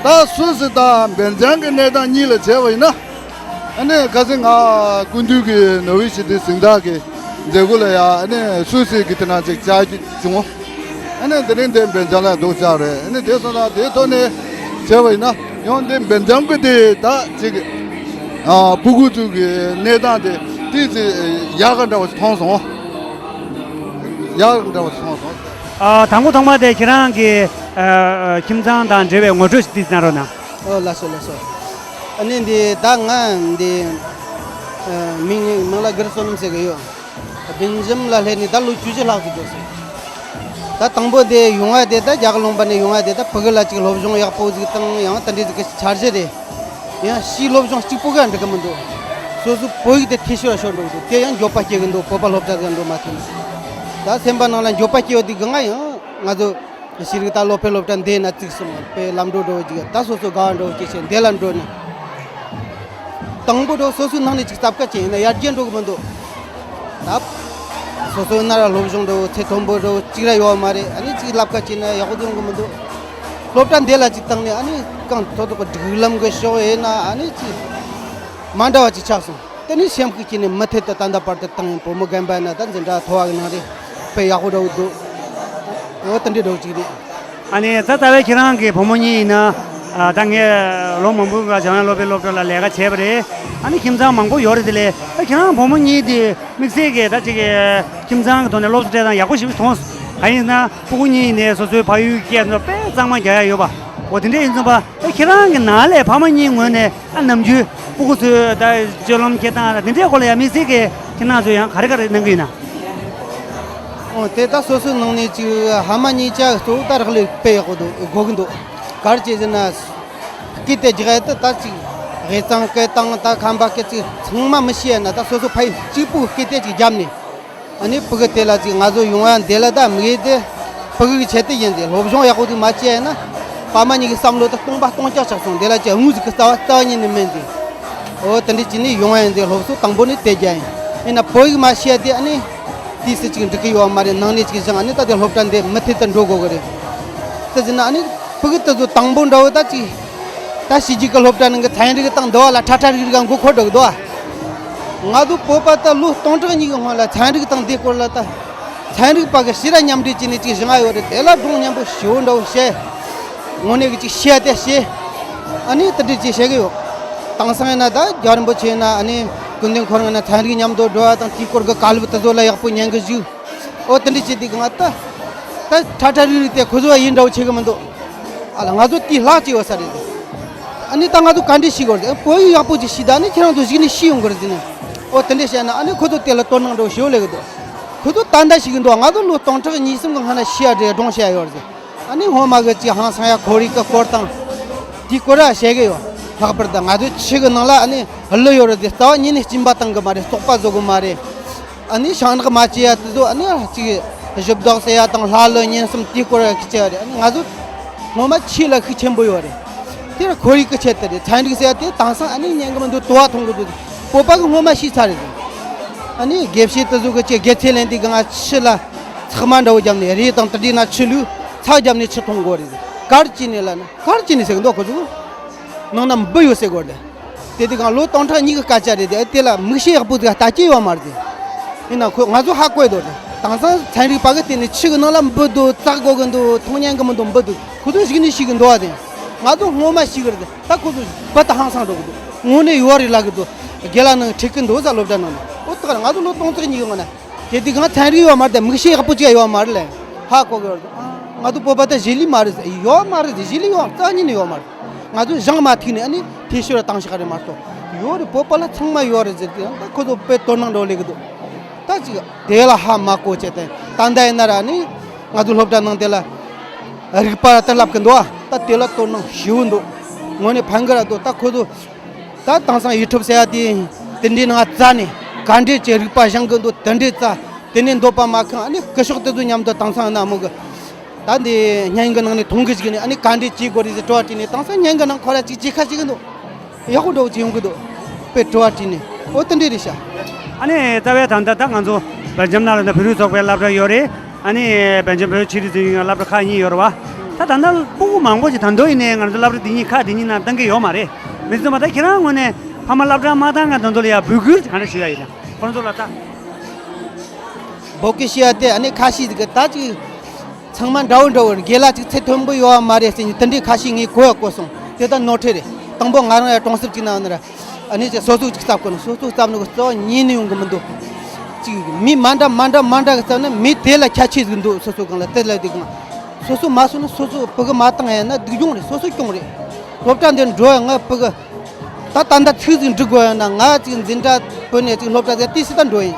ད་སུད་སི་དང་སྦེལ་ཇམ་གི་གནས་སྟངས་གཉིས་ལ་བྱས་པ་ཡིན་ན། ཨ་ནི་ཁ་སང་ང་སྐུ་མདུན་གྱི་ནོ་བྷེལ་ཞི་བདེའི་གཟེངས་རྟགས་ཀྱི་མཛད་སྒོ་ལ་ཡ་ཨ་ནི་སུད་སི་གི་དེ་ནང་ཅིག་བཅར་རྒྱུ་བྱུང་། ཨ་ནི་དེ་རིང་དེ་སྦེལ་ཇམ་ལ་འདུག་བཅར་རེད། ཨ་ནི་དེ་སོང་ཙང་དེའི་ཐོག་ནས་བྱས་པ་ཡིན་ན་ཡང་དེ་སྦེལ་ཇམ་གི་དེ་ད་ཅིག་ཨ་ཕྲུ་གུ་ཚོ་གི་གནས་སྟངས་དེ་ཏོག་ཙམ་ཡག་ག་འདྲ་བ་ཞིག་མཐོང་སོང་། ཡག་ག་འདྲ་བ་ཞིག་མཐོང་སོང་། ཨ་དང་པོ་ཐོག་མ་དེ་ཁྱེད་རང་གི་ཨ་ཨ་ཁྱིམ་ཚང་དང་འབྲེལ་བའི་ངོ་སྤྲོད་ཞིག་ཏོག་ཙམ་གནང་རོགས་གནང་། ཨོ་ལགས་སོ་ལགས་སོ། ཨ་ནི་འདི་ད་ང་འདི་ཨ་མིང་ནི་མིང་ལ་གར་བསོད་ནམས་ཟེར་གི་ཡོད། སྦེལ་ཇམ་ལ་སླེབས་ནས་ད་ལོ་བཅུ་བཞི་ལྷག་ཅིག་འགྲོ་སོང་། ད་དང་པོ་དེ་ཡོང་བ་དེ་ད་རྒྱ་གར་ལུང་པ་ནས་ཡོང་བ་དེ་ད་ཕྲུ་གུ་ལ་ཅིག་སློབ་སྦྱོང་ཡག་པོ་ཟིག་དང་ཡང་ད་འདྲ་ཟིག་གི་འཆར་གཞི་རེད། ཡང་ཕྱིའི་སློབ་སྦྱོང་གཅིག་པོ་ག་འགྲིག་གི་མི་འདུག་སོ་སོའི་བོད་ཡིག་དེ་འཐུས་ཤོར་ཤོར་འགྲོ་གི་འདུག་དེ་ཡང་འགྱོད་པ་སྐྱེ་གི་འདུག་བོད་པ་སློབ་གྲྭ་ཟིག་འགྲོ་མ་ཐུབ་ན། ད་སེམས་པ་ནང་ལ་འགྱོད་པ་སྐྱེ་བ་དེ་གི་ང་ཡང་ང་ཚོ་ཤེས་རིག་ད་སློབ་དཔོན་སློབ་གྲྭ་འདི་ན་བཙུགས་སོང་། དཔེ་ལམ་འགྲོ་འགྲོ་ཅིག་ད་སོ་སོ་དགའ་བ་འགྲོ་ཅིག་བྱས་འདི་ལ་འགྲོ་ནས། དང་པོ་འགྲོ་སོ་སོའི་ནང་ནས་ཅིག་སླབ་ཁ་བྱས་ཡིན་ན་ཡར་རྒྱས་འགྲོ་གི་མི་འདུག་ད་སོ་སོའི་ནང་ལ་སློབ་སྦྱོང་འགྲོ་ཚད་མཐོན་པོ་འགྲོ་ཅིག་ར་ཡོད་མ་རེད། ཨ་ནི་ཅིག་སླབ་ཁ་བྱས་ན་ཡག་པོ་ཡོང་གི་མི་འདུག་སློབ་གྲྭ་འདི་ལ་ཅིག་བཏང་ནས་ཨ་ནི་གང་ཐོག་ཐོག་གི་སྒྲིག་ལམ་གི་ཕྱོགས་ཡིན་ན་ཨ་ནི་ཅིག་མ་འདྲ་བ་ཅིག་ཆགས་སོང་། དེ་ནས་སེམས་ཤུགས་སྐྱེས་ནས་མུ་མཐུད་དུ་ད་ལྟ་བར་དུ་བཏང་ཡིན། བུ་མོ་རྒན་པ་ཡིན་ན་ད་འཛིན་གྲྭ་མཐོ་བ་གི་ནང་རེད། དཔེ་ཡག་པོ་འདྲ་བོ་འདུག་འོ་དེ་འདྲའི་འདྲ་བོ་ཅིག་རེད། ཨ་ནི་ད་ལྟ་བའི་ཁྱེད་རང་གི་བུ་མོ་གཉིས་ཡིན་ན་ཨ་ད་ངས་ལོ་མང་པོའི་སྔ་འཇམ་དབྱངས་སློབ་དཔོན་སློབ་གྲྭ་ལ་ལས་ཀ་བྱས་པ་རེད། ཨ་ནི་ཁྱིམ་ཚང་མང་པོ་ཡོད་རེད། དེ་ལས་ད་ཁྱེད་རང་བུ་མོ་གཉིས་དེ་དམིགས་བསལ་གྱི་ད་ཅིག་ཁྱིམ་ཚང་གི་ཐོག་ནས་སློབ་གསོ་སྤྲད་སྟངས་ཡག་པོ་ཞིག་མཐོང་། གང་ཡིན་ན་ཕྲུ་གུ་གཉིས་ཡིན་ནའི་སོ་སོའི་ཕ་ཡུལ་སྐད་ཚོ་དཔེ་གཙང་མ་རྒྱག་ཡ་ཡོད་པ། འོ་དེ་འདྲ་ཡིན་ཙང་པ་ད་ཁྱེད་རང་གི་ནང་ལས་ཕ་མ་གཉིས་ངོས་ནས་ཨ་ནམ་རྒྱུན་ཕྲུ་གུ་ཚོའི་ད་སྤྱོད་ལམ་འཁྱེར་སྟངས་ད་དེ་འདྲའི་སྐོར་ལ་ཡང་དམིགས་བསལ་གྱི་ཁྱེད་རང་ཚོས་ཡང་ག་རེ་ག་རེ་གནང་གི་ཡིན་ན། ཨོ་དེ་ད་སོ་སོའི་ནང་ནས་ཅིག་ཕ་མ་གཉིས་ཆ་གཙོ་བོ་ད་རག་ལས་དཔེ་ཡག་པོ་འདུག་དགོས་ཀྱི་འདུག་ག་རེ་བྱས་ཟེར་ན། སྐད་དེ་རྒྱག་ཡ་དེ་ད་ཅིག་དབྱེ་གཙང་སྐད་དང་ད་ཁམས་པ་སྐད་ཅིག་ཚང་མ་མི་ཤེས་ཡ་ན། ད་སོ་སོ་ཕ་ཡུལ་གཅིག་པུ་སྐད་དེ་ཅིག་བརྒྱབ་ནས། ཨ་ནི་ཕྲུ་གུ་དེ་ལ་ཅིག་ང་ཚོ་ཡོང་ཡ་འདི་ལ་ད་དམིགས་ཡུལ་དེ་ཕྲུ་གུ་གི་ཆེད་དུ་ཡིན་ཟེར། སློབ་སྦྱོང་ཡག་པོ་ཅིག་མ་བྱས་ན། ཕ་མ་གཉིས་ཀྱི་བསམ་བློ་དེ་སྟོང་པ་སྟོང་རྐྱང་ཆགས་སོང་། འདི་ལ་ཅིག་དངོས་ཟིག་གི་རྩ་བ་རྩ་བ་ཉིད་ནས་མེད་ཟེར། ཨོ་དེ་འདྲ་བྱས་ནས་ཡོང་ཡ་ཡིན་ཟེར། སློབ་གསོ་དང་པོ་ནི་དེ་རྒྱག་ཡིན། ཡིན་ན་ཕྲུ་གུ་མ་ཤེས་ཡ་དེ་ཨ་ནི་དུས་སུ་ཅིག་འགྲིག་གི་ཡོད་མ་རེད། ནང་ནས་ཅིག་བཞེངས། ཨ་ནི་ད་དེ་སློབ་གྲྭ་འདི་མུ་མཐུད་དུ་འགྲོ་དགོས་གི་རེད། དེ་ཟེར་ན་ཨ་ནི་ཕྲུ་གུ་དེ་ཚོ་དང་པོ་འདྲ་བོ་ད་ཅིག་ད་ཕྱི་རྒྱལ་གི་སློབ་གྲྭ་ནང་གི་ཚན་རིག་དང་འདི་བ་ལ་ཁྲ་ཁྲ་རིག་རིག་ག་མགོ་འཁོར་འགྲོ་གི་འདུག་ཨ། ང་ཚོ་བོད་པ་ད་ལོ་སྟོང་ཕྲག་གཉིས་ཀྱི་སྔོན་ལ་ཚན་རིག་དང་འདི་སྐོར་ལ་ད་ཚན་རིག་པ་གི་ཕྱི་ར་མཉམ་འབྲེལ་བྱས་ནས་ཅིག་བཞེངས་ཡོད་རེད། དེ་ལ་སྒྲུང་སྙན་པོ་ཞེ་པོ་འདྲ་བོ་བཤད། དངོས་གནས་ཀྱི་ཅིག་བཤད་དེ་བཤད། ཨ་ནི་དེ་འདྲ་ཅིག་བཤད་གི་ཡོད། དེང་སང་ཡིན་ན་ད་རྒྱལ་བ་རིན་པོ་ཆེ་ཡིན་ན་ཨ་ནི་སྐུ་མདུན་ཁོ་རང་ཡིན་ན་ཚན་རིག་མཉམ་དུ་འགྲོ་བ་དང་དེའི་སྐོར་གི་བཀའ་སློབ་དེ་ཚོ་ལ་ཡག་པོ་ཉན་གི་བཞུགས། ཨོ་དེ་འདྲ་བྱས་དུས་ང་ད་ད་ཁྲ་ཁྲ་རིག་རིག་དེ་ཁོ་ཚོ་ཡིན་འདྲ་བོ་བྱེད་གི་མི་འདུག་ཨ་ལ་ང་ཚོ་དེའི་ལྷག་ཅིག་ཡོད་ས་རེད། ཨ་ནི་ད་ང་ཚོ་ག་འདྲ་ཤེས་དགོས་རེད། བོད་ཡིག་ཡག་པོ་ཅིག་ཤེས། ད་ནི་ཁྱེད་རང་ཚོ་གཞུག་ནས་ཤེས་ཡོང་གི་རེད་ཟེར་ནས། ཨོ་དེ་འདྲ་བཤད་ན་ཨ་ནི་ཁོ་ཚོ་དེ་ལ་དོ་སྣང་འདྲ་བོ་ཞེ་པོ་སླེབས་གི་འདུག་ཁོ་ཚོ་ད་ལྟ་ཤེས་གི་འདུག་ང་ཚོ་ལོ་སྟོང་ཕྲག་གཉིས་གསུམ་གི་སྔ་ན་ཤེས་ཡ་རེད། སྒྲུང་བཤད་ཡ་ཡོད་རེད་ཟེར། ཨ་ནི་སྔོན་མ་གི་ཅིག་ཧང་སང་ཡ་ཁོར་ཡུག་གི་སྐོར་དང་། དེའི་སྐོར་ར་བཤད་གི་ཡོད། ལྷག་པར་དུ་ང་ཚོའི་ཆུ་གི་ནང་ལ་ཨ་ནི་གླུ་ཡོད་རེད་ཟེར། རྩ་བ་ཉིད་ནས་སྦྱིན་པ་བཏང་གི་མ་རེད། བཙོག་པ་བཟོ་གི་མ་རེད། ཨ་ནི་ཤིང་ནགས་མ་བཅད་ཡ་དེ་ཚོ་ཨ་ནི་ཅིག་གཞི་བདག་ཟེར་ཡ་དང་ལྷ་ཀླུ་གཉན་གསུམ་དེའི་སྐོར་ཡ་ཁི་ཆེ་བ་རེད། ཨ་ནི་ང་ཚོ་སྔོན་མ་ཆོས་ལ་ཤུགས་ཆེན་པོ་ཡོད་རེད། དེ་ར་ཁོར་ཡུག་གི་ཆེད་དུ་རེད། ཚན་རིག་ཟེར་ཡ་དེ་དེང་སང་ཨ་ནི་ཉན་གི་མི་འདུག་དུ་བ་འཐུང་གི་འདུག་བོད་པ་གི་སྔོན་མ་ཤེས་ཚར་རེད། ཨ་ནི་དགེ་བཤེས་དེ་ཚོ་གི་ཅིག་དགེ་ཚེ་ལེན་དུས་གི་ང་ཆུ་ལ་ཚགས་མ་འདྲ་བོ་བརྒྱབ་ནས་རས་དང་དེ་འདྲའི་ནང་ཆུ་བླུགས། ཚྭ་བརྒྱབ་ནས་ཆུ་འཐུང་དགོས་རེད། གར་གྱིས་ནས་ལ་ན་གར་གྱིས་ནས་ཟེར་གི་འདུག་ཁོ་ཚོ་ནང་ན་འབུ་ཡོད་ཟེར་དགོས་རེད། དེ་དུས་གང་ལོ་སྟོང་ཕྲག་གཉིས་ཀྱི་སྐད་ཆ་རེད་དེ། དེ་ལ་མིག་ཤེལ་ཡག་པོ་ཟིག་ལྟ་སྐྱེ་ཡོད་མ་རེད་དེ། ཡིན་ན་ཁོ་ང་ཚོ་ཧ་གོ་ཡོད་དོ། དེང་སང་ཚན་རིག་པ་གི་སྟེང་ནས་ཆུ་གི་ནང་ལ་འབུ་འདུག་ཙག་གོ་གི་འདུག་འཐུང་ཉན་གི་མི་འདུག་འབུ་འདུག་ཁོ་ཚོ་གཞུག་ནས་ཤེས་གི་འདུག་བ་དེ། ང་ཚོ་སྔོན་མ་ཤེས་གི་རེད་དེ། ད་ཁོ་ཚོ་འབུ་ད་ཧང་སང་འགྲོ་གི་འདུག་དངོས་གནས་ཡོད་རེད་ལབ་གི་འདུག་རྒན་ལགས་ནང་ཁྲིད་གི་འདུག་ཟ་སློབ་གྲྭ་ནང་ནས། འོ་ད་ག་ར་ང་ཚོ་ལོ་སྟོང་ཕྲག་གཉིས་ཀྱི་སྔོན་ན། དེ་དུས་གང་ཚན་རིག་ཡོད་མ་རེད་དེ། མིག་ཤེལ་ཡག་པོ་ཅིག་ཡོད་མ་རེད་ལེ། ཧ་གོ་གི་ཡོད་རེད། ང་ཚོ་བོད་པ་ད་གཞི་ལུས་མ་རེད་ཟེར། ཡོད་མ་རེད་དེ། གཞི་ལུས་ཡོད་རྩ་ཉིད་ནས་ཡོད་མ་རེད། ང་ཚོས་བཞེངས་མ་ཐུབ་ནས་ཨ་ནི་ཐེ་ཤོར་བཏང་ཤག་རེད་མ་གཏོགས། ཡོད་རེད། བོད་པ་ལ་ཚང་མ་ཡོད་རེད་ཟེར་དུས་ད་ཁོ་ཚོ་དཔེ་དོ་སྣང་འགྲོ་ལེ་གི་འདུག་ད་ཅིག་དེ་ལ་ཧ་མ་གོ་བྱས་ཏེ། ད་ལྟ་ཡིན་ན་ར་ནི་ང་ཚོ་སློབ་གྲྭ་ནང་དེ་ལ་རིག་པ་ལྟར་ལབ་གི་འདུག་ད་དེ་ལ་དོ་སྣང་ཞེ་པོ་འདུག་དངོས་གནས་ཕན་གི་ར་འདུག་ད་ཁོ་ཚོ་ད་དེང་སང་ཡུ་ཊུབ་ཟེར་ཡ་དེ་དེ་འདྲའི་ནང་བཙལ་ནས་ག་འདྲས་ཀྱི་རིག་པ་སྦྱང་གི་འདུག་དེ་འདྲས་བཙལ། དེ་ནས་འདོད་པ་མ་ཁེངས། ཨ་ནི་སྐུ་ཞབས་དེ་ཚོ་མཉམ་དུ་དེང་སང་ཡིན་ན་མོ་གི་ད་འདི་བརྙན་གི་ནང་ནས་མཐོང་གི་ཅིག་ནས། ཨ་ནི་ག་འདྲས་བྱེད་དགོས་རེད་ཟེར་དྲི་བ་དྲིས་ནས། དེང་སང་བརྙན་གི་ནང་ཁོ་ར་ཅིག་བྱེད་ཁ་ཅིག་གི་འདུག་ཡག་པོ་འདྲ་བོ་ཅིག་ཡོང་གི་འདུག་དཔེ་དྲི་བ་དྲིས་ནས། ཨོ་དེ་འདྲས་རེད་ཤག་ཨ་ནི་རྩ་བའི་ད་ལྟ་ད་ང་ཚོ་སྦེལ་ཇམ་ནང་ལ་ད་བོད་རིགས་ཚོགས་པའི་སློབ་གྲྭ་ཡོད་རེད། ཨ་ནི་སྦེལ་ཇམ་བོད་ཕྱི་རིགས་ཚོའི་སློབ་གྲྭ་ཁག་གཉིས་ཡོད་རེད་བ། ད་ད་ལྟ་ཕྲུ་གུ་མང་པོ་ཞིག་ད་དུང་ཡིན་ནའི་ང་ཚོ་སློབ་གྲྭ་འདི་གཉིས་ཁག་འདི་གཉིས་ནང་བཏང་གི་ཡོད་མ་རེད། མི་ཚོ་མ་ད་ཁྱེད་རང་ངོས་ནས་ཕ་མ་སློབ་གྲྭ་མ་བཏང་ག་ད་དུང་ལ་ཡ་འབོད་སྐུལ་ག་འདྲ་ཞུ་ཡ་ཡིན་ན་ཁོ་ཚོ་ལ་ད། འབོད་སྐུལ་ཞུ་ཡ་དེ་ཨ་ནི་ཁ་ཤས་ཟིག་གི་ད་ཅིག་ཚང་མ་འདྲ་བོ་འདྲ་བོ་རེད། རྒན་ལགས་ཅིག་ཚད་མཐོན་པོ་ཡོད་བ་མ་རེད་ཟེར་ནས་དེ་འདྲའི་ཁ་ཤས་ངས་གོ་ཡ་གོ་སོང་། དེ་ད་ནོར་འཁྲུལ་རེད། དང་པོ་ང་རང་ཡ་གྲོང་གསེབ་ཅིག་ནང་ཡོད་ན་ར། ཨ་ནི་ཅིག་སོ་སོ་ཅིག་བཙབ་དགོས་ན་སོ་སོ་བཙབ་ནི་གི་རྩ་བ་ཉིད་ནས་ཡོང་གི་མི་འདུག་ཅིག་མི་མ་འདྲ་མ་འདྲ་མ་འདྲ་གི་བཙབ་ན་མི་དེ་ལ་ཁྱད་ཆོས་ཟིག་འདུག་སོ་སོ་གང་ལ་དེ་ལ་དེ་གང་། སོ་སོ་མ་སོང་ན་སོ་སོ་ཕྲུ་གུ་མ་བཏང་ཡ་ན་སྡུག་གྱོང་རེད། སོ་སོ་གྱོང་རེད། སློབ་གྲྭ་འདིར་འགྲོ་ཡ་ང་ཕྲུ་གུ་ད་ད་ལྟ་ཚིག་ཟིག་འབྲི་དགོས་ཡ་ན། ང་ཅིག་འཛིན་གྲྭ་བུད་ནས་ཅིག་སློབ་གྲྭ་ཟེར་ཏི་སི་ད་འགྲོ་ཡིན།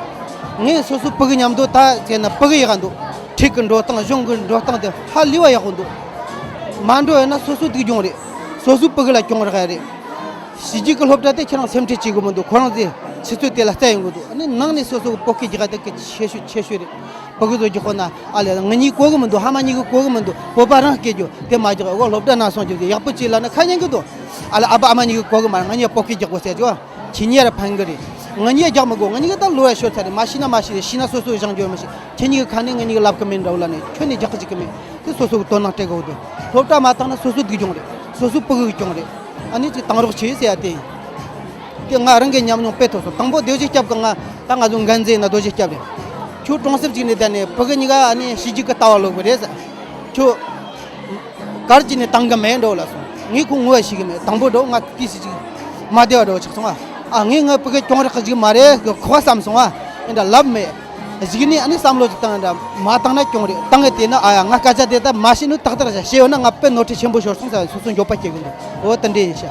ངས་སོ་སོ་ཕྲུ་གུ་མཉམ་དུ་ད་བྱས་ན་ཕྲུ་གུ་ཡག་ག་འདུག་ཁྲིད་གི་འགྲོ་སྟངས་གཞུང་གི་འགྲོ་སྟངས་དེ་ཧ་ལས་པ་ཡག་པོ་འདུག་མ་འགྲོ་ཡ་ན་སོ་སོ་སྡུག་གྱོང་རེད། སོ་སོའི་ཕྲུ་གུ་ལ་གྱོང་རག་ཡ་རེད། ཕྱི་རྒྱལ་གྱི་སློབ་གྲྭ་དེ་ཁྱེད་རང་སེམས་ཁྲལ་བྱེད་དགོས་མི་འདུག་ཁོ་རང་ཚོས་ཆུ་ཚོད་དེ་ལ་བལྟ་ཡོང་གི་འདུག་ཨ་ནི་ནང་ནས་སོ་སོ་གི་བོད་སྐད་རྒྱག་ཡ་དེ་གལ་ཆེ་ཤོས་ཆེ་ཤོས་རེད། ཕྲུ་གུ་ཚོ་རྒྱག་དགོས་ན་ཨ་ལས་ང་གཉིས་གོ་གི་མི་འདུག་ཕ་མ་གཉིས་ཀྱིས་གོ་གི་མི་འདུག་བོད་པ་རང་སྐད་རྒྱག་དེ་མ་རྒྱག་འོ་སློབ་གྲྭ་ནང་སོང་རྒྱུ་དེ་ཡག་པོ་བྱས་ལབ་ན་ཁ་ཉན་གི་འདུག་ཨ་ལས་ཨ་ཕ་ཨ་མ་གཉིས་ཀྱིས་གོ་གི་མ་རེད། ང་གཉིས་བོད་སྐད་རྒྱག་དགོས་ཟེར་རྒྱུ་ཁྱེད་གཉིས་ར་ཕན་གི་རེད། ང་གཉིས་རྒྱག་མི་དགོས། ང་གཉིས་ཀ་ད་ལོ་ཡ་ཤོར་ཚར་རེད། མ་ཤེས་ན་མ་ཤེས་རེད། ཤེས་ན་སོ་སོས་སྦྱང་རྒྱུ་མི་ཤེས། ཁྱེད་གཉིས་ཀྱི་ཁ་ནས་ང་གཉིས་ཀྱིས་ལབ་གི་མིན་འདྲ་བོ་ལབ་ནས་ཁྱོན་ནས་རྒྱག་གི་བཅུག་གི་མེད། དེ་སོ་སོ་གི་དོ་སྣང་སྤྲད་དགོས་འདུག་སློབ་གྲྭ་མ་བཏང་ན་སོ་སོ་སྡུག་གྱོང་རེད། སོ་སོ་ཕྲུ་གུ་གི་གྱོང་རེད། ཨ་ནི་ཅིག་གཏང་རོགས་བྱེད་ཟེར་ཡ་དེ་ཡིན། དེ་ང་རང་གི་ཉམས་མྱོང་དཔེ་ཐོབ་སོང་། དང་པོ་རྡོ་རྗེ་སྐྱབས་ཀྱི་ང་ད་ང་ཚོ་འགན་འཛིན་ཡིན་ན་རྡོ་རྗེ་སྐྱབས་རེད། ཁྱོད་གྲོང་གསེབ་ཅིག་ནས་བསྡད་ནས་ཕྲུ་གུ་གཉིས་ཀ་ཨ་ནི་ཕྱི་རྒྱལ་གི་ལྟ་བ་ལོག་གི་རེད་ཟེར། ཁྱོད་གར་གྱིས་ནས་བཏང་གི་མེད་འགྲོ་ལ་སོང་། ངས་ཁོ་ངོ་ཤེས་གི་མེད། དང་པོ་འགྲོ་ང་ཏི་སི་ཅིག་མ་བདེ་བ་འགྲོ་ཆགས་སོང་ཨ། ཨ་ངས་ང་ཕྲུ་གུ་གྱོང་རག་གི་ཅིག་མ་རེད་གི་ཁོ་བསམ་སོང་ཨ། ཨེ་འདྲ་ལབ་མེད། གཞུག་ནས་ཨ་ནི་བསམ་བློ་ཅིག་བཏང་ཨེ་འདྲ་མ་བཏང་ན་གྱོང་རེད། བཏང་ངས་བལྟས་ན་ཨ་ཡ་ང་སྐད་ཆ་དེ་ད་མ་བཤད་ནོ་ཏག་ཏག་བཤད་ཡོད་ན་ང་དཔེ་ནོར་འཁྲུལ་ཆེན་པོ་ཤོར་སོང་ས་སོ་སོ་འགྱོད་པ་སྐྱེ་གི་འདུག་འོ་དེ་འདྲ་ཡིན་ཤག